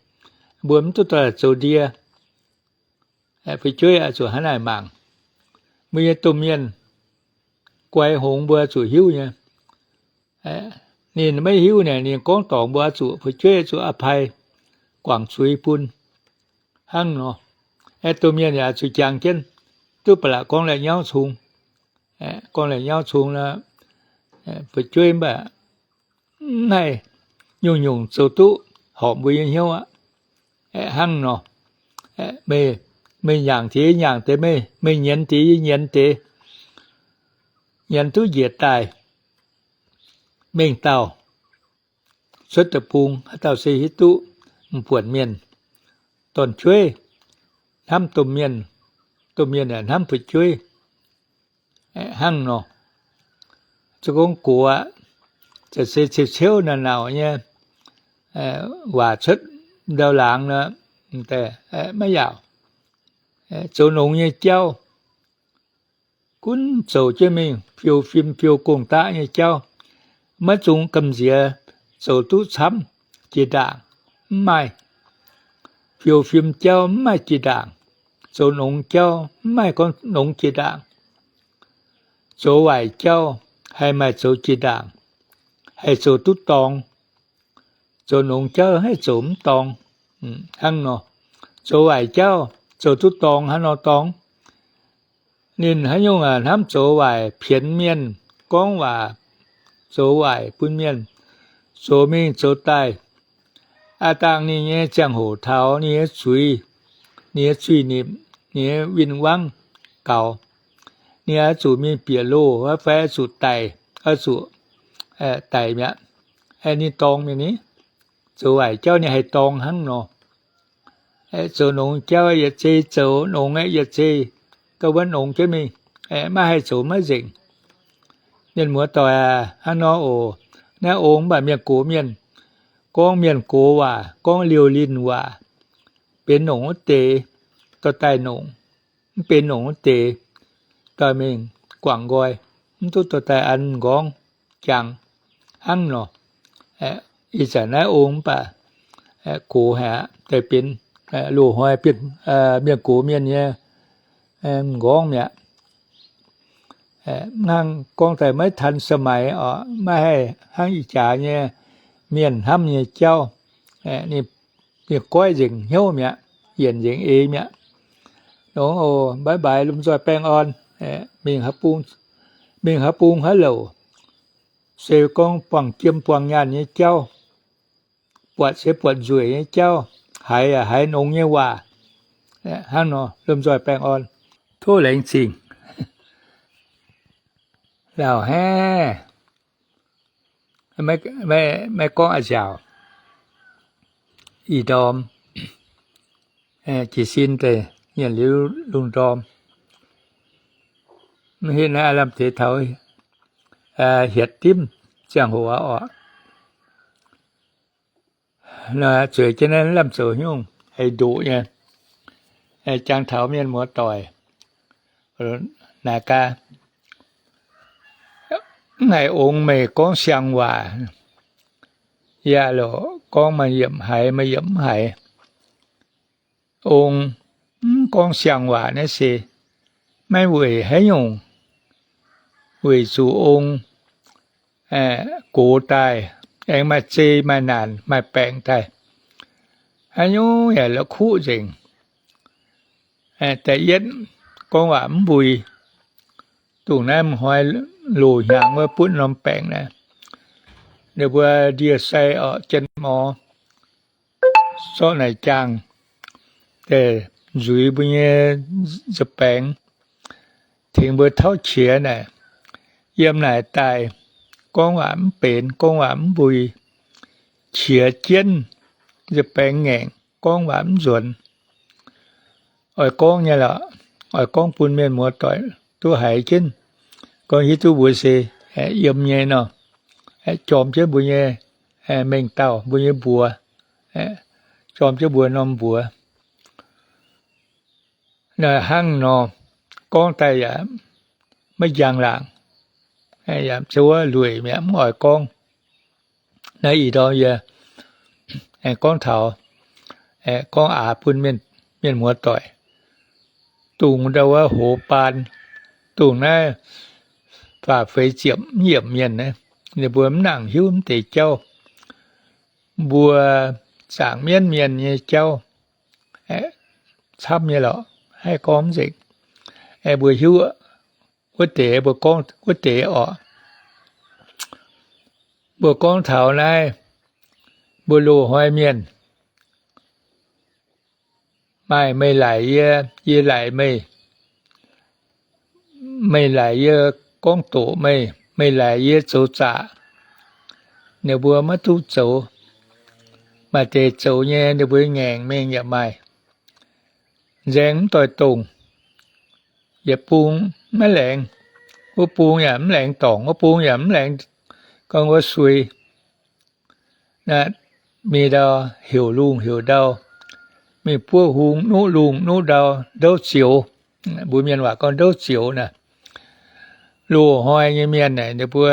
Mbuo mv duqv daaih zoux ndie. Fu'jueiv oix zuqc hnangv naaic mangc. Mbuo nyei domh mienh guai hngongx mbuo zuqc hiuv nyei. Ninh maiv hiuv naaic, ninh gorngv dorngc mbuo oix zuqc, fu'jueiv zuqc a'pai guangc zuiz bun. Hnangv nor, domh mienh yaac zuqc jangx jienv, duqv ba'laqc gorngv la'nyauv cung. Gorngv la'nyauv cung nor, fu'jueiv mv baac mv haih nyungc-nyungc zoux duqv horpc mbuo nyei hnyouv aqv. Hnangv nor, meih nyaangc deix yie nyaangc deix, meih nyienz deix yie nyienz deix, nyienz duqv njiec daaih mengh dauh cuotv deic-bung, haaix dauh se hiuv duqv m'buonc mienh, dorn-jueiv hnamv domh mienh, domh mienh yaac hnamv fu'jueiv. Hnangv nor, se gorngv gox aqv, se ciouv-ciouv naaic nauc nyei waac cuotv ndau laangz nor, maiv yaauc. Zoux nongx nyei jauv, gunv zoux jienv mingh fiou fim fiou gong-daqv nyei jauv, maiv zungx gamh nziex zoux duqv camv jiex ndaangc, mv maaih. Fiou fim jauv mv maaih jiex ndaangc. Zoux nongx jauv mv maaih gorngv nongx jiex ndaangc. Zoux waaic jauv haih maaih zoux jiex ndaangc, haih zoux duqv dorngx. Zoux nongx jauv haih zoux mv dorngx. Hnangv nor, zoux waaic jauv zoux duqv dorngx hnangv nor dorngx. Ninh haaix nyungc hnamv zoux waaic pienx mienh, gorngv waac zoux waaic bun mienh, zoux mingh zoux daaih, aav dangh ninh nyei ziangh hoc taux ninh nyei zuiz, ninh nyei zuiz-nipc, ninh nyei win-wangv gaux, ninh oix zuqc mingh bieqc loh fai oix zuqc daic, oix zuqc daic mi'aqv. Ninh dorngx mingh ni, zoux waaic jauv ninh haih dorngx hnangv nor. Zoux nongx jauv yietc zei zoux nongx, yietc zei gauh wuov nongx jienv mingh, maiv haih zoux maiv nzengc. Mienh muoz-doic aac, hnangv nor oc. Naaiv ong mv baac mienh gox mienh, gorngv mienh gox waac, gorngv liouh linh waac, benx nongc wuov deix, dorh daaih nongc, mv benx nongc wuov deix, dorh mingh guangc nqoi, mv duqv dorh daaih an m'nqorngv jangx hnangv nor. Ih zanc naaiv ong mv baac gox haic aqv, daaih benx loz-hnoi mienh gox mienh nyei m'nqorngv mi'aqv. Hnangv gorngv daaih maiv ทันสมัย oc, maiv haih hnangv ih jaax nyei mienh hnamv nyei jauv. Ninh goiv nzengc hnyouv mi'aqv, yienc nzengc eix mi'aqv. Nongx oc, bye bye, lomh nzoih baengh orn. Mingh haaix bung haaix louc, se gorngv buangh jiem buangh nyaanh nyei jauv, buatc se buatc nzueic nyei jauv, haiz yaac haiz nongx nyei waac. Hnangv nor, lomh nzoih baengh orn. Tov laengz zingh. Lauh haic, maiv gorngv a'nziaauc. Ih ndorm jiez sin deix mienh liuz lungh ndorm, mv hitv naaiv aav lamh deix taux hietc dimv ziangh hoc aqv oc. Zueiz jienv naaiv lamh zoux nyungc haaix ndoqc nyei, jangx taux mienh muoz-doic naaic gaax, mv haiz ong meih gorngv siang waac. Yaac lorqc, gorngv maaih yiemc haiz maaih yiemc mv haiz. Ong mv gorngv siang waac naaiv se maiv weic haaix nyungc, weic zuqc ong gox daaih, aengx maaih zei maaih naanc maaih baengc daaih, haaix nyungc yaac la'kuqv nzengc. Da'yietv, gorngv waac mv mbui. Dongh naaiv m'hnoi loz-hnyangx wuov butv norm baengc naaiv, ninh mbuo ndie-sai orqc, jien morz, zorqv naaic jaangh deix nzuiz mbuo nyei nza'baengx, tengx mbuo tauv qiex naaic, yiem naaic daaih gorngv waac mv benx, gorngv waac mv mbui, qiex jienv, nza'baengx ngaengc, gorngv waac mv nzuonx. Oix gorngv nyei lorqc, oix gorngv bun mienh muoz-doic duqv haiz jienv, gorngv hiuv duqv mbuo se yiem nyei nor, jorm jienv mbuo nyei mengh dauh, mbuo nyei mbuox, jorm jienv mbuo norm mbuox. Hnangv nor, gorngv daaih yaac maiv njang laangc, yaac zuov lueic mi'aqv, mv oix gorngv. Naaiv ih ndorm yie gorngv taux, gorngv aax bun mienh muoz-doic, dongh ndau wuov hoz baan, dongh naaiv faah-feix ziepc mv yiemc mienh, ninh mbuo mv nangc hiuv mv deix jauv. Mbuo zaangc mienv mienh nyei jauv camv nyei lorqc, haih gorngv mv nzengc. Mbuo hiuv wuov deix, mbuo gorngv wuov deix orqc. Mbuo gorngv taux naaiv, mbuo loz-hnoi mienh, maaih meih laaic yie, yie laaic meih, meih laaic yie gorngv doqc meih, meih laaic yie zoux zaqc, ninh mbuo maiv duqv zoux. Maaih deix zoux nyei, ninh mbuo ngaengc mingh yaac maaih. Nzaeng mv doix dongh, yietc bung maiv laengz, wuov bung yaac mv laengz dorngc, wuov bung yaac mv laengz, gorngv wuov sui. Mingh ndau heuc lungh heuc ndau, mingh buov hung nuqv lungh nuqv ndau, ndouv zioux. Mbuo mienh waac gorngv ndouv zioux naaic. Loz-hnoi nyei mienh naaic, ninh mbuo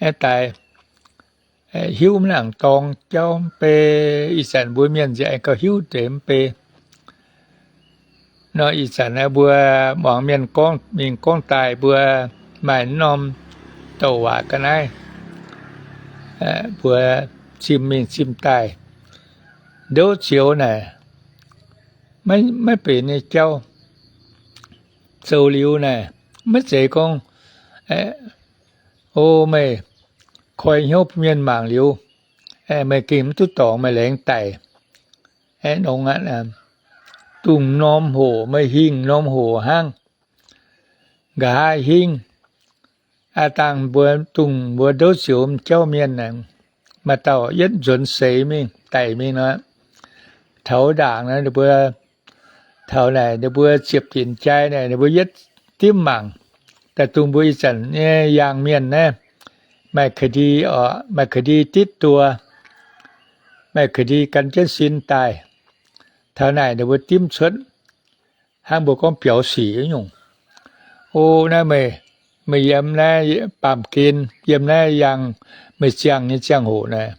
aengx daaih hiuv mv nangc dorng jauv mv bei. Ih zanc mbuo mienh nziex aengx gauh hiuv deix mv bei. Nor ih zanc naaiv mbuo muangx mienh gorngv mingh gorngv daaih, mbuo maaih norm douc waac ga'naaiv, mbuo zimh mingh zimh daaih. Ndouv zioux naaic, maiv benx nyei jauv. Zoux liuz naaic, maiv zeiz gorngv, o, meih koi hnyouv bun mienh mangc liuz, meih gengh mv duqv dorngc, meih laengz daic. Aeqv, nongx aqv, dungh norm hoc meih hingh norm hoc hnangv. Nqa'haav hingv, aa dangh mbuo dungh mbuo ndouv zioux m'jauv mienh aeqv, maaih dauh yietv nzuonx seix mingh daic mingh nor, taux ndaangc nor ninh mbuo, taux naaic ninh mbuo ziepc dinc jai naaic ninh mbuo yietv dimv mangc, daaih dungx mbuo ih zanc nyei yangh mienh naaiv, maaih ka'ndi, maaih ka'ndi ditv duqv, maaih ka'ndi gan jienv sin daaih. Taux naaic ninh mbuo dimv cuotv, hnangv mbuo gorngv biaux sic nyungc. O, naaiv meih, meih yiem naaiv baamh gen, yiem naaiv yangh meih ziangh nyei ziangh hoc naaic,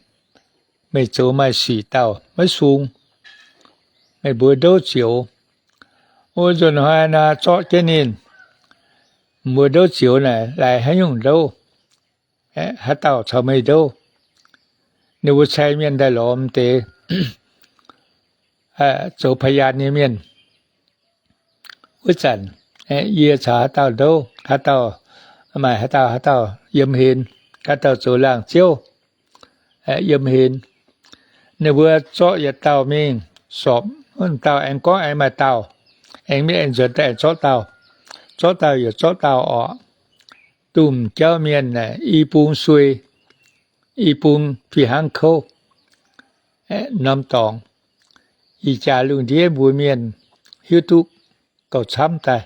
meih zoux maaih sic dauh maiv sung, meih mbuo ndouv zioux. O, nzunc hnoi naaiv zorqv jienv ninh, mbuo ndouv zioux naaic, laaix haaix nyungc ndouv, haaix dauh caux meih ndouv? Ninh mbuo cai mienh daaih lorz m'deix zoux พยาน nyei mienh. Wuov zanc yie caux haaix dauh ndouv, haaix dauh, maaih haaix dauh, haaix dauh yiem hlen, haaix dauh zoux laangh ziouv, yiem hlen. Ninh mbuo zorqv yietc dauh mingh sorpc, wuov dauh aengx gorngv aengx maaih dauh, aengx mienh aengx nzuonx daaih aengx zorqv dauh, zorqv dauh yaac zorqv dauh orqc. Dongh jauv mienh naaic i bung suei, i bung fih hnangv kouv norm dorngx. Ih jaax lungh ndiev mbuo mienh hiuv duqv gauh camv daaih,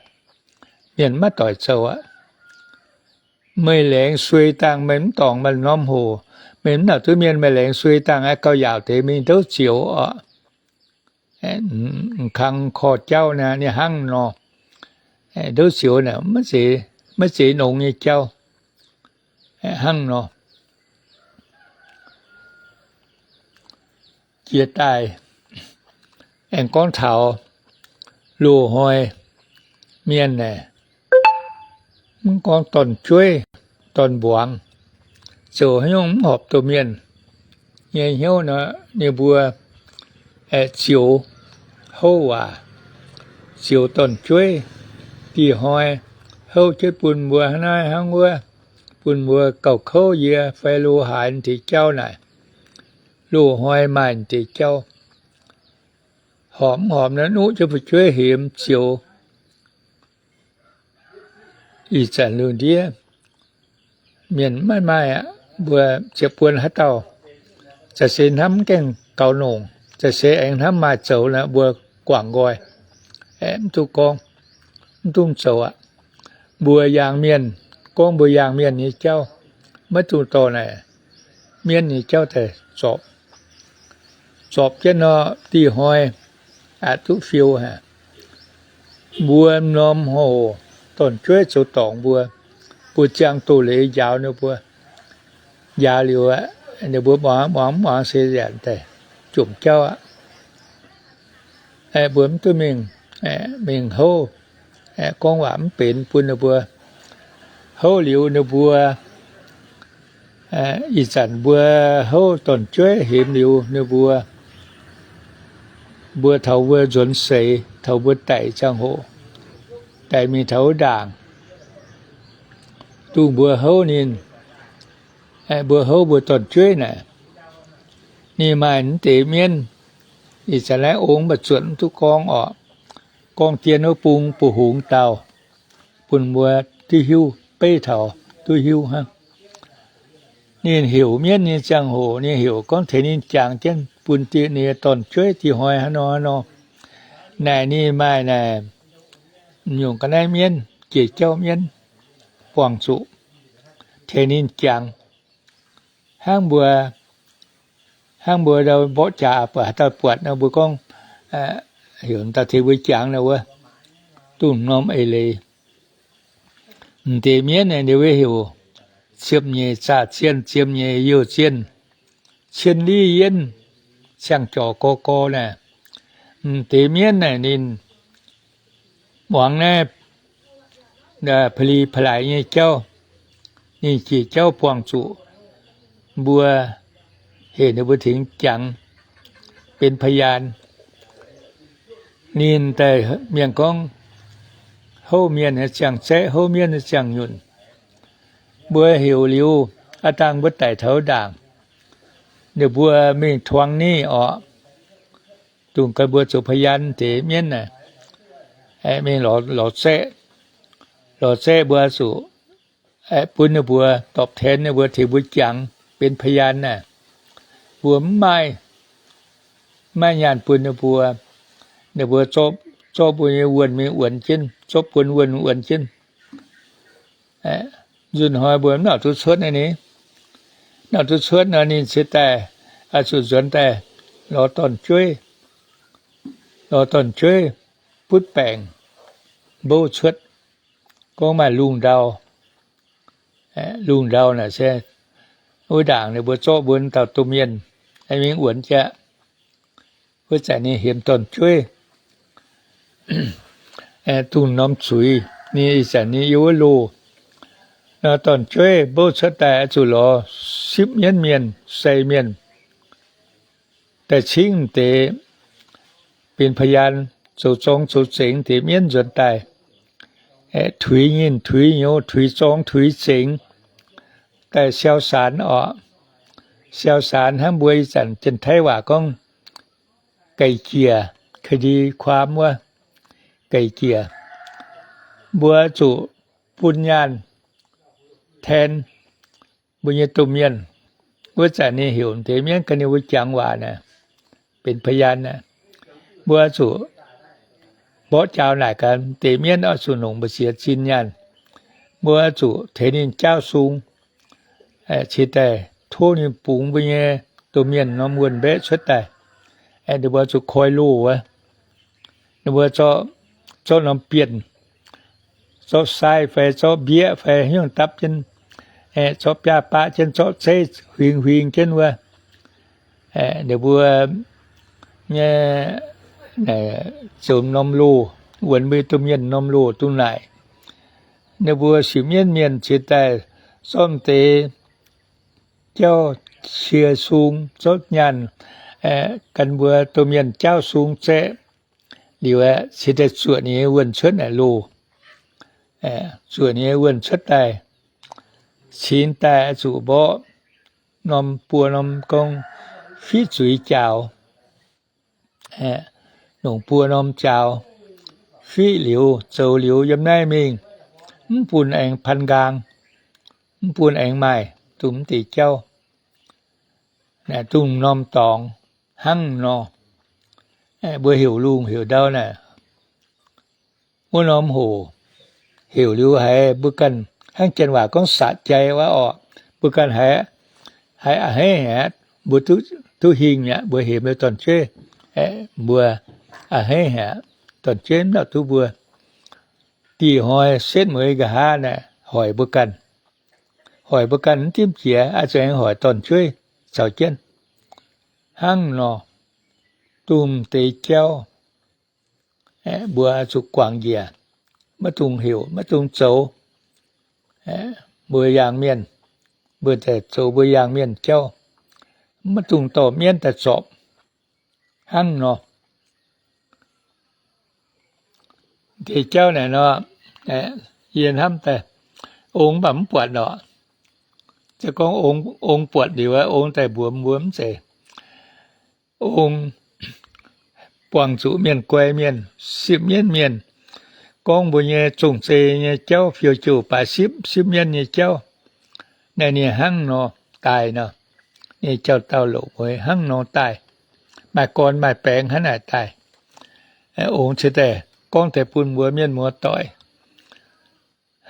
mienh maiv doic zoux aqv. Meih laengz suei dangh meih mv dorngc maaih norm hoc, meih mv nauc duqv mienh meih laengz suei dangh aqv, gauh yaauc deix mingh ndouv zioux orqc. Kang korv jauv naaiv ninh hnangv nor, ndouv zioux naaic maiv zeiz nongx nyei jauv hnangv nor. Jiex daaih aengx gorngv taux loz-hnoi mienh naaic, mv gorngv dorn-jueiv, dorn-mbuangz, zoux haaix nyungc mv horpc domh mienh nyei hnyouv nor, ninh mbuo aengx zioux houv waac, zioux dorn-jueiv, dieh hnoi houv jienv bun mbuo hnangv naaiv hnangv wuov, bun mbuo gauh kouv yie fai lo haaix deix jauv naaic. Loz-hnoi maaih deix jauv, horpc mv horpc naaiv nuqv jienv fu'jueiv hemx zioux. Ih zanc lungh ndiev mienh maiv maaih aqv. Mbuo ziepc buon haaix dauh, za'gengh hnamv mv gaengh gaux nongc, za'gengh aengx hnamv maaih zoux naaic mbuo guangc nqoi, aengx mv duqv gorngv, mv duqv zoux aqv. Mbuo yangh mienh, gorngv mbuo yangh mienh nyei jauv, maiv dungx dorh naaic mienv nyei jauv daaih zorpc. Zorpc jienv nor, dieh hnoi aqc duqv fiou haic. Mbuo norm hoc dorn-jueiv zoux dorngc mbuo, mbuo ziangh doz-leiz njaaux ninh mbuo. Njaaux liuz, ninh mbuo muangx muangx muangx se yaac daaih jomc jauv aqv. Mbuo mv duqv mingh, mingh houv, gorngv waac mv benx bun ninh mbuo. Houv liuz ninh mbuo, ih zanc mbuo houv dorn-jueiv hemx liuz ninh mbuo, mbuo taux mbuo nzuonx seix, taux mbuo daic ziangh hoc, daic mingh taux wuov ndaangc, dongh mbuo houv ninh, mbuo houv mbuo dorn-jueiv naaic, ninh maaih naaiv deix mienv. Ih zanc naaiv ong mv baac zuotc mv duqv gorngv orqc. Gorngv dien wuov bung bu hungx dauh, bun mbuo duqv hiuv, beiv taux duqv hiuv hnangv. Ninh heuc mienv nyei ziangh hoc, ninh heuc gorngv tengx ninh jangx jienv bun ninh nyei dorn-jueiv dieh hnoi hnangv nor hnangv nor. Naaic ninh maaih naaic nyungc ga'naaiv mienv, jiex jauv mienv, buangh zuqc tengx ninh jangx. Hnangv mbuo, hnangv mbuo ndau mborqv jaax buatc haaix dauh buatc nor, mbuo gorngv heuc dauh tengx mbuo jangx nor wuov, dongh norm eix leiz. M'deix mienv naaic ninh mbuo heuc ziepc nyeic zaqc zienh, ziepc nyeic youh zienh, cien li yienv, ciangh jorc gorx gorx naaic. M'deix mienv naaic ninh muangx naaiv pa'li pa'laaix nyei jauv, ninh jiex jauv buangh zuqc mbuo, heuc ninh mbuo tengx jangx benx พยาน. Ninh daaih mienh gorngv houv mienh ziangh zaeqv, houv mienv ziangh nyunc. Mbuo heuc liuz, aav dangh mbuo daic taux ndaangc, ninh mbuo mingh tuangx ninh orqc, dongh gan mbuo zoux พยาน deix mienv naaic, mingh lorz zaeqv, lorz zaeqv mbuo zuqc bun ninh mbuo ตอบแทน ninh mbuo tengx mbuo jangx benx พยาน naaic. Mbuo mv maaih, mv maaih nyaanh bun ninh mbuo. Ninh mbuo zorqv, zorqv mbuo nyei wuonh mingh wuonx jienv, zorqv buon wuonh wuonx jienv. Nzunc hnoi mbuo mv nauc duqv cuotv naaiv ni, mv nauc duqv cuotv nor ninh cingx daaih oix zuqc nzuonx daaih lorz dorn-jueiv, lorz dorn-jueiv butv baengc mbouv cuotv, gorngv maaih lungh ndau. Lungh ndau naaic se wuov ndaangc ninh mbuo zorqv mbuo dauh domh mienh mingh wuonx jaqv. Wuov zanc ninh hiemx dorn-jueiv, dongh norm zuiz, ninh ih zanc ninh yiem wuov loh. Nor dorn-jueiv mbouv cuotv daaih oix zuqc lorz sipv mienv mienh, sei mienh daaih cingv deix benx พยาน, zoux zorng zoux zengx deix mienv nzuonx daaih, tuix nyinh tuix nyouz, tuix zorng tuix zengx, daaih siau saanx oc. Siau saanx hnangv mbuo ih zanc Janx-Taiv waac gorngv ไกล่เกลี่ย, คดีความ wuov, ไกล่เกลี่ย. Mbuo zuqc bun nyaanh แทน mbuo nyei domh mienh. Wuov zanc ninh heuc deix mienv ganh ninh mbuo jangx waac naaic, benx พยาน naaic, mbuo zuqc mborqv jaaux naaic gaax deix mienv oix zuqc nongc mbu'ziex zinh nyaanh. Mbuo zuqc tengx ninh jaauv sung, cingx daaih tov ninh bungx mbuo nyei domh mienh norm wuonh mbaeqv cuotv daaih. Ninh mbuo zuqc koi loh wuov, ninh mbuo zorqv norm bienh, zorqv sai fai zorqv mbieqv fai hnyouv dapv jienv, zorqv biaav baqv jienv, zorqv zeiv huingx huingx jienv wuov. Ninh mbuo nyei zoux norm loh, wuonx mbuo domh mienh norm loh dongh naaic. Ninh mbuo sipv mienv mienh cingx daaih zorqv deix jauv cie sung, zorqv nyaanh gan mbuo domh mienh jaauv sung zaeqv liuz aeqv, cingx daaih zuoqc ninh nyei wuonh cuotv naaic loh. Zuoqc ninh nyei wuonh cuotv daaih, cingx daaih zuqc mborqv norm buo norm gorngv fiqv zuiz jaaux, nongc buo norm jaaux, fiqv liuz zoux liuz yiem naaiv mingh, mv bun aengx พันกลาง, mv bun aengx maaih dongh mv deix jauv, dongh norm dorngx hnangv nor. Mbuo heuc lungh heuc ndau naaic, wuov norm hoc heuc liuz haiz mbuo ganh hnangv janx waac gorngv สะใจ wuov orqc, mbuo ganh haiz, haiz a'hneiv haic, mbuo duqv hingh mi'aqv, mbuo heuc mbuo dorn-jueiv, mbuo a'hneiv haic, dorn-jueiv mv nauc duqv mbuo. Dih hnoi setv mueiz nqa'haav naaic hoic mbuo ganh, hoic mbuo ganh mv dimv jiex, oix zuqc aengx hoic dorn-jueiv caux jienv hnangv nor. Dongh deix jauv mbuo zuqc guangc njiec, maiv dungx heuc, maiv dungx zoux. Mbuo yangh mienh, mbuo zoux mbuo yangh mienh jauv, maiv dungx dorh mienv daaih zorpc hnangv nor. Deix jauv naaic nor, yie hnamv daaih, ong mv baac mv buatc orqc. Se gorngv ong buatc liuz, ong daaih mbuox mbuo mv zeiz. Ong buangh zuqc mienh guai mienh, sipv mienv mienh, gorngv mbuo nyei zong-zei nyei jauv, fiou jouh baaix sipv, sipv mienv nyei jauv. Naaiv ninh hnangv nor daaih nor, ninh jauv-dauh loc mueiz hnangv nor daaih, maaih gorn maaih baengx hnangv naaic daaih. Ong cingx daaih gorngv deix bun mbuo mienh muoz-doic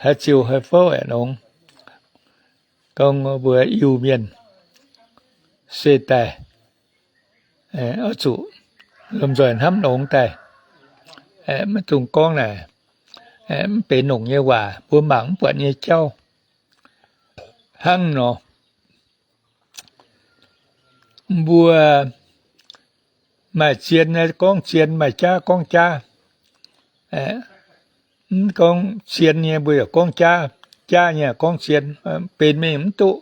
haaix ziouc haaix fouv aeqv, nongx gorngv mbuo Iu-Mienh se daaih oix zuqc lomh nzoih hnamv nongx daaih, maiv dungx gorngv naaic mv benx nongc nyei waac, mbuo mangc mv buatc nyei jauv hnangv nor. Mbuo maaih zien gorngv zien, maaih jaav gorngv jaav. Mv gorngv zien nyei mbuo yaac gorngv jaav, jaav nyei yaac gorngv zien, benx mingh mv duqv.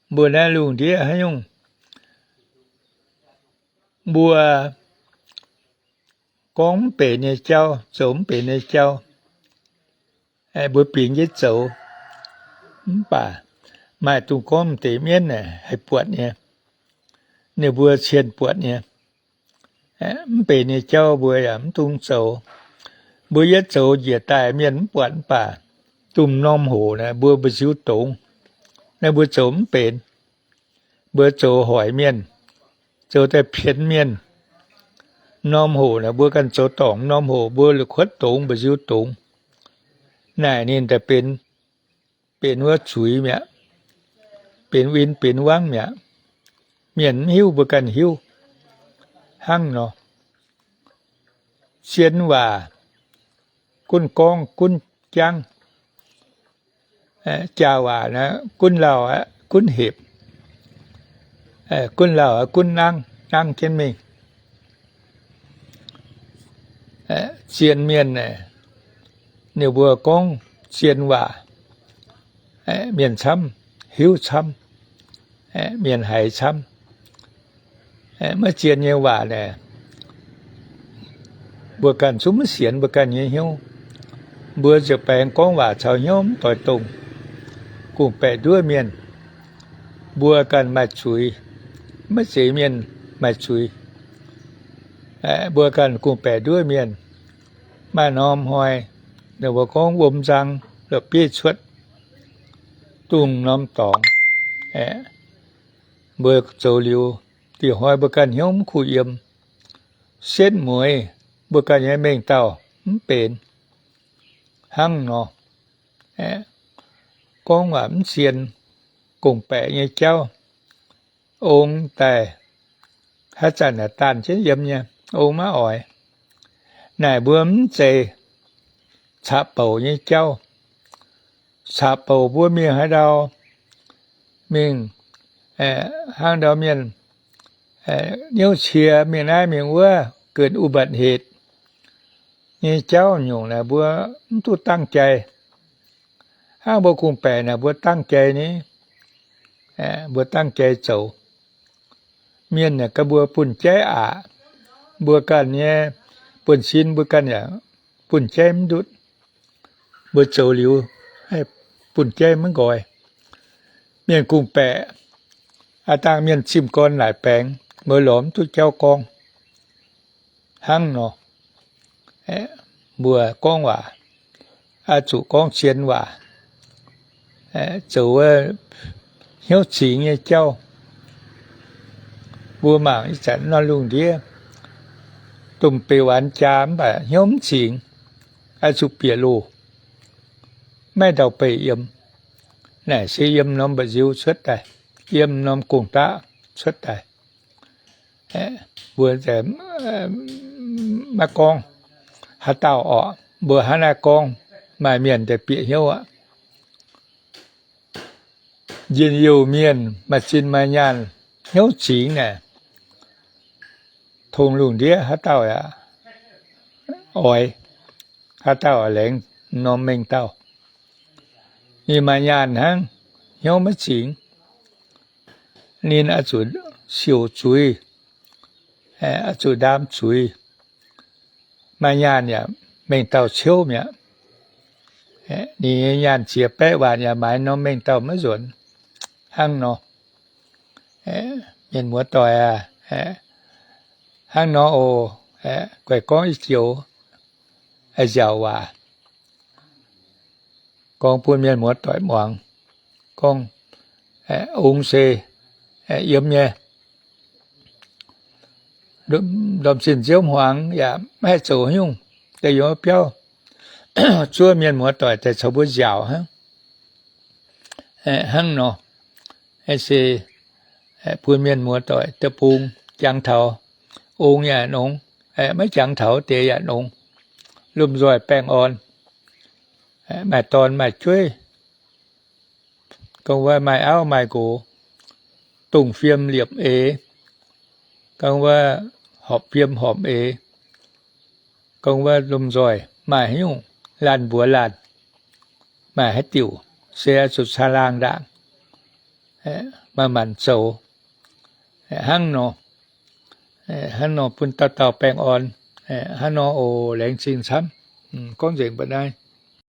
Mbuo naaiv lungh ndiev haaix nyungc, mbuo gorngv mv benx nyei jauv, zoux mv benx nyei jauv, mbuo bingx jienv zoux. Mv baac maaih dongh gorngv m'deix mienv naaic haih buatc nyei, ninh mbuo cienh buatc nyei. Mv benx nyei jauv mbuo yaac mv dungx zoux. Mbuo yietv zoux njiec daaih mienh mv buatc mv baac, dongh m'normh hoc naaic mbuo mba'nziu dongz. Naaiv mbuo zoux mv benx. Mbuo zoux hoic mienh, zoux daaih pienx mienh. M'normh hoc naaic mbuo ganh zoux dorngc, m'normh hoc mbuo la'kuotv dongz, mba'nziu dongz. Naaic ninh daaih benx, benx wuov zuiz mi'aqv, benx win benx wangv mi'aqv. Mienh mv hiuv, mbuo ganh hiuv hnangv nor. Zien waac gunv gorngv gunv jangv, jaa waac naaiv gunv lauh aqv, gunv hepc, gunv lauh aqv, gunv nangv, nangv jienv mingh. Zien mienh, ninh mbuo gorngv zien waac, mienh camv, hiuv camv, mienh haiz camv. Maiv zien nyei waac naaic, mbuo ganh zungv maiv sienx mbuo ganh nyei hnyouv. Mbuo ziouc baengx gorngv waac caux hnyouv mv doix dongh, kungx-baeqc nduov mienh. Mbuo ganh maaih zuiz, maiv zeiz mienh maaih zuiz. Mbuo ganh kungx-baeqc nduov mienh. Maaih norm hnoi, ninh mbuo gorngv wuom nzang la'bieiv cuotv, dungz norm dorngx. Mbuo zoux liuz, dih hnoi mbuo ganh hnyouv mv kuh yiem, setv mueiz mbuo ganh nyei mengh dauh mv benx hnangv nor. Gorngv waac mv zien, kungx-baeqc nyei jauv, ong daaih haaix zanc naaic daanh jienv yiem nyei, ong maiv oix. Naaic mbuo mv zeiz caqv-bouc nyei jauv. Caqv-bouc mbuo mingh haaix ndau, mingh hnangv ndau mienh niouv cie mingh naaiv mingh wuov, เกิดอุบัติเหตุ nyei jauv nyungc naaic mbuo mv duqv dangv jai. Hnangv mbuo kungx-baeqc naaic mbuo dangv jai ni, mbuo dangv jai zoux. Mienh naaic gaax mbuo bun jaiv aqc, mbuo ganh nyei buonv-sin mbuo ganh yaac bun jaiv mv ndutv. Mbuo zoux liuz bun jaiv maiv nqoi. Mienh kungx-baeqc, aav dangh mienh zimh gorn naaic baengx, mbuo lorz mv duqv jauv gorngv hnangv nor. Mbuo gorngv waac, oix zuqc gorngv zien waac, zoux hnyouv zingx nyei jauv. Mbuo mangc ih zanc norm lungh ndiev, domh beix waanz jaa mv baac hnyouv mv zingx, oix zuqc bieqc loh, maiv ndau-beih yiem. Naaic se yiem norm mba'nziu cuotv daaih, yiem norm gong-daqv cuotv daaih. Mbuo maiv gorngv haaix dauh orqc, mbuo hnangv naaiv gorngv, maaih mienh daaih bieqc hnyouv aqv. Njien-youh mienh maaih zinh maaih nyaanh hnyouv zingx naaic, tongx lungh ndiev haaix dauh yaac oix, haaix dauh yaac laengz norm mengh dauh. Ninh maaih nyaanh hnangv, hnyouv maiv zingx. Ninh oix zuqc siouc zuiz, oix zuqc ndaam zuiz. Maaih nyaanh yaac mengh dauh ciouv mi'aqv. Ninh nyei nyaanh ziex baeqv waanc yaac maaiz norm mengh dauh maiv nzuonx. Hnangv nor, mienh muoz-doic aac, hnangv nor oc. Guaix gorngv i joux nziaauc waac, gorngv bun mienh muoz-doic muangx. Gorngv ong se yiem nyei, ndorm-zinh nziouv hmuangx yaac maiv haih zoux haaix nyungc, daaih yiem wuov biauv zuov mienh muoz-doic daaih caux mbuo nziaauc hnangv. Hnangv nor, se bun mienh muoz-doic deic-bung jangx taux ong yaac nongx, maiv jangx taux deix yaac nongx. Lomh nzoih baengh orn, maaih dorn maaih jueiv, gorngv wuov maaih auv maaih nqox, dongh fiem liepc eix, gorngv wuov horpc fiem horpc eix, gorngv wuov lomh nzoih maaih haaix nyungc laanh mbuox laanh, maaih haaix diuc se oix zuqc caangh laangh ndaangc, manc-manc zoux. Hnangv nor, hnangv nor bun dauh dauh baengh orn. Hnangv nor oc, laengz zingh camv. Gorngv nzengc mbuo naaiv.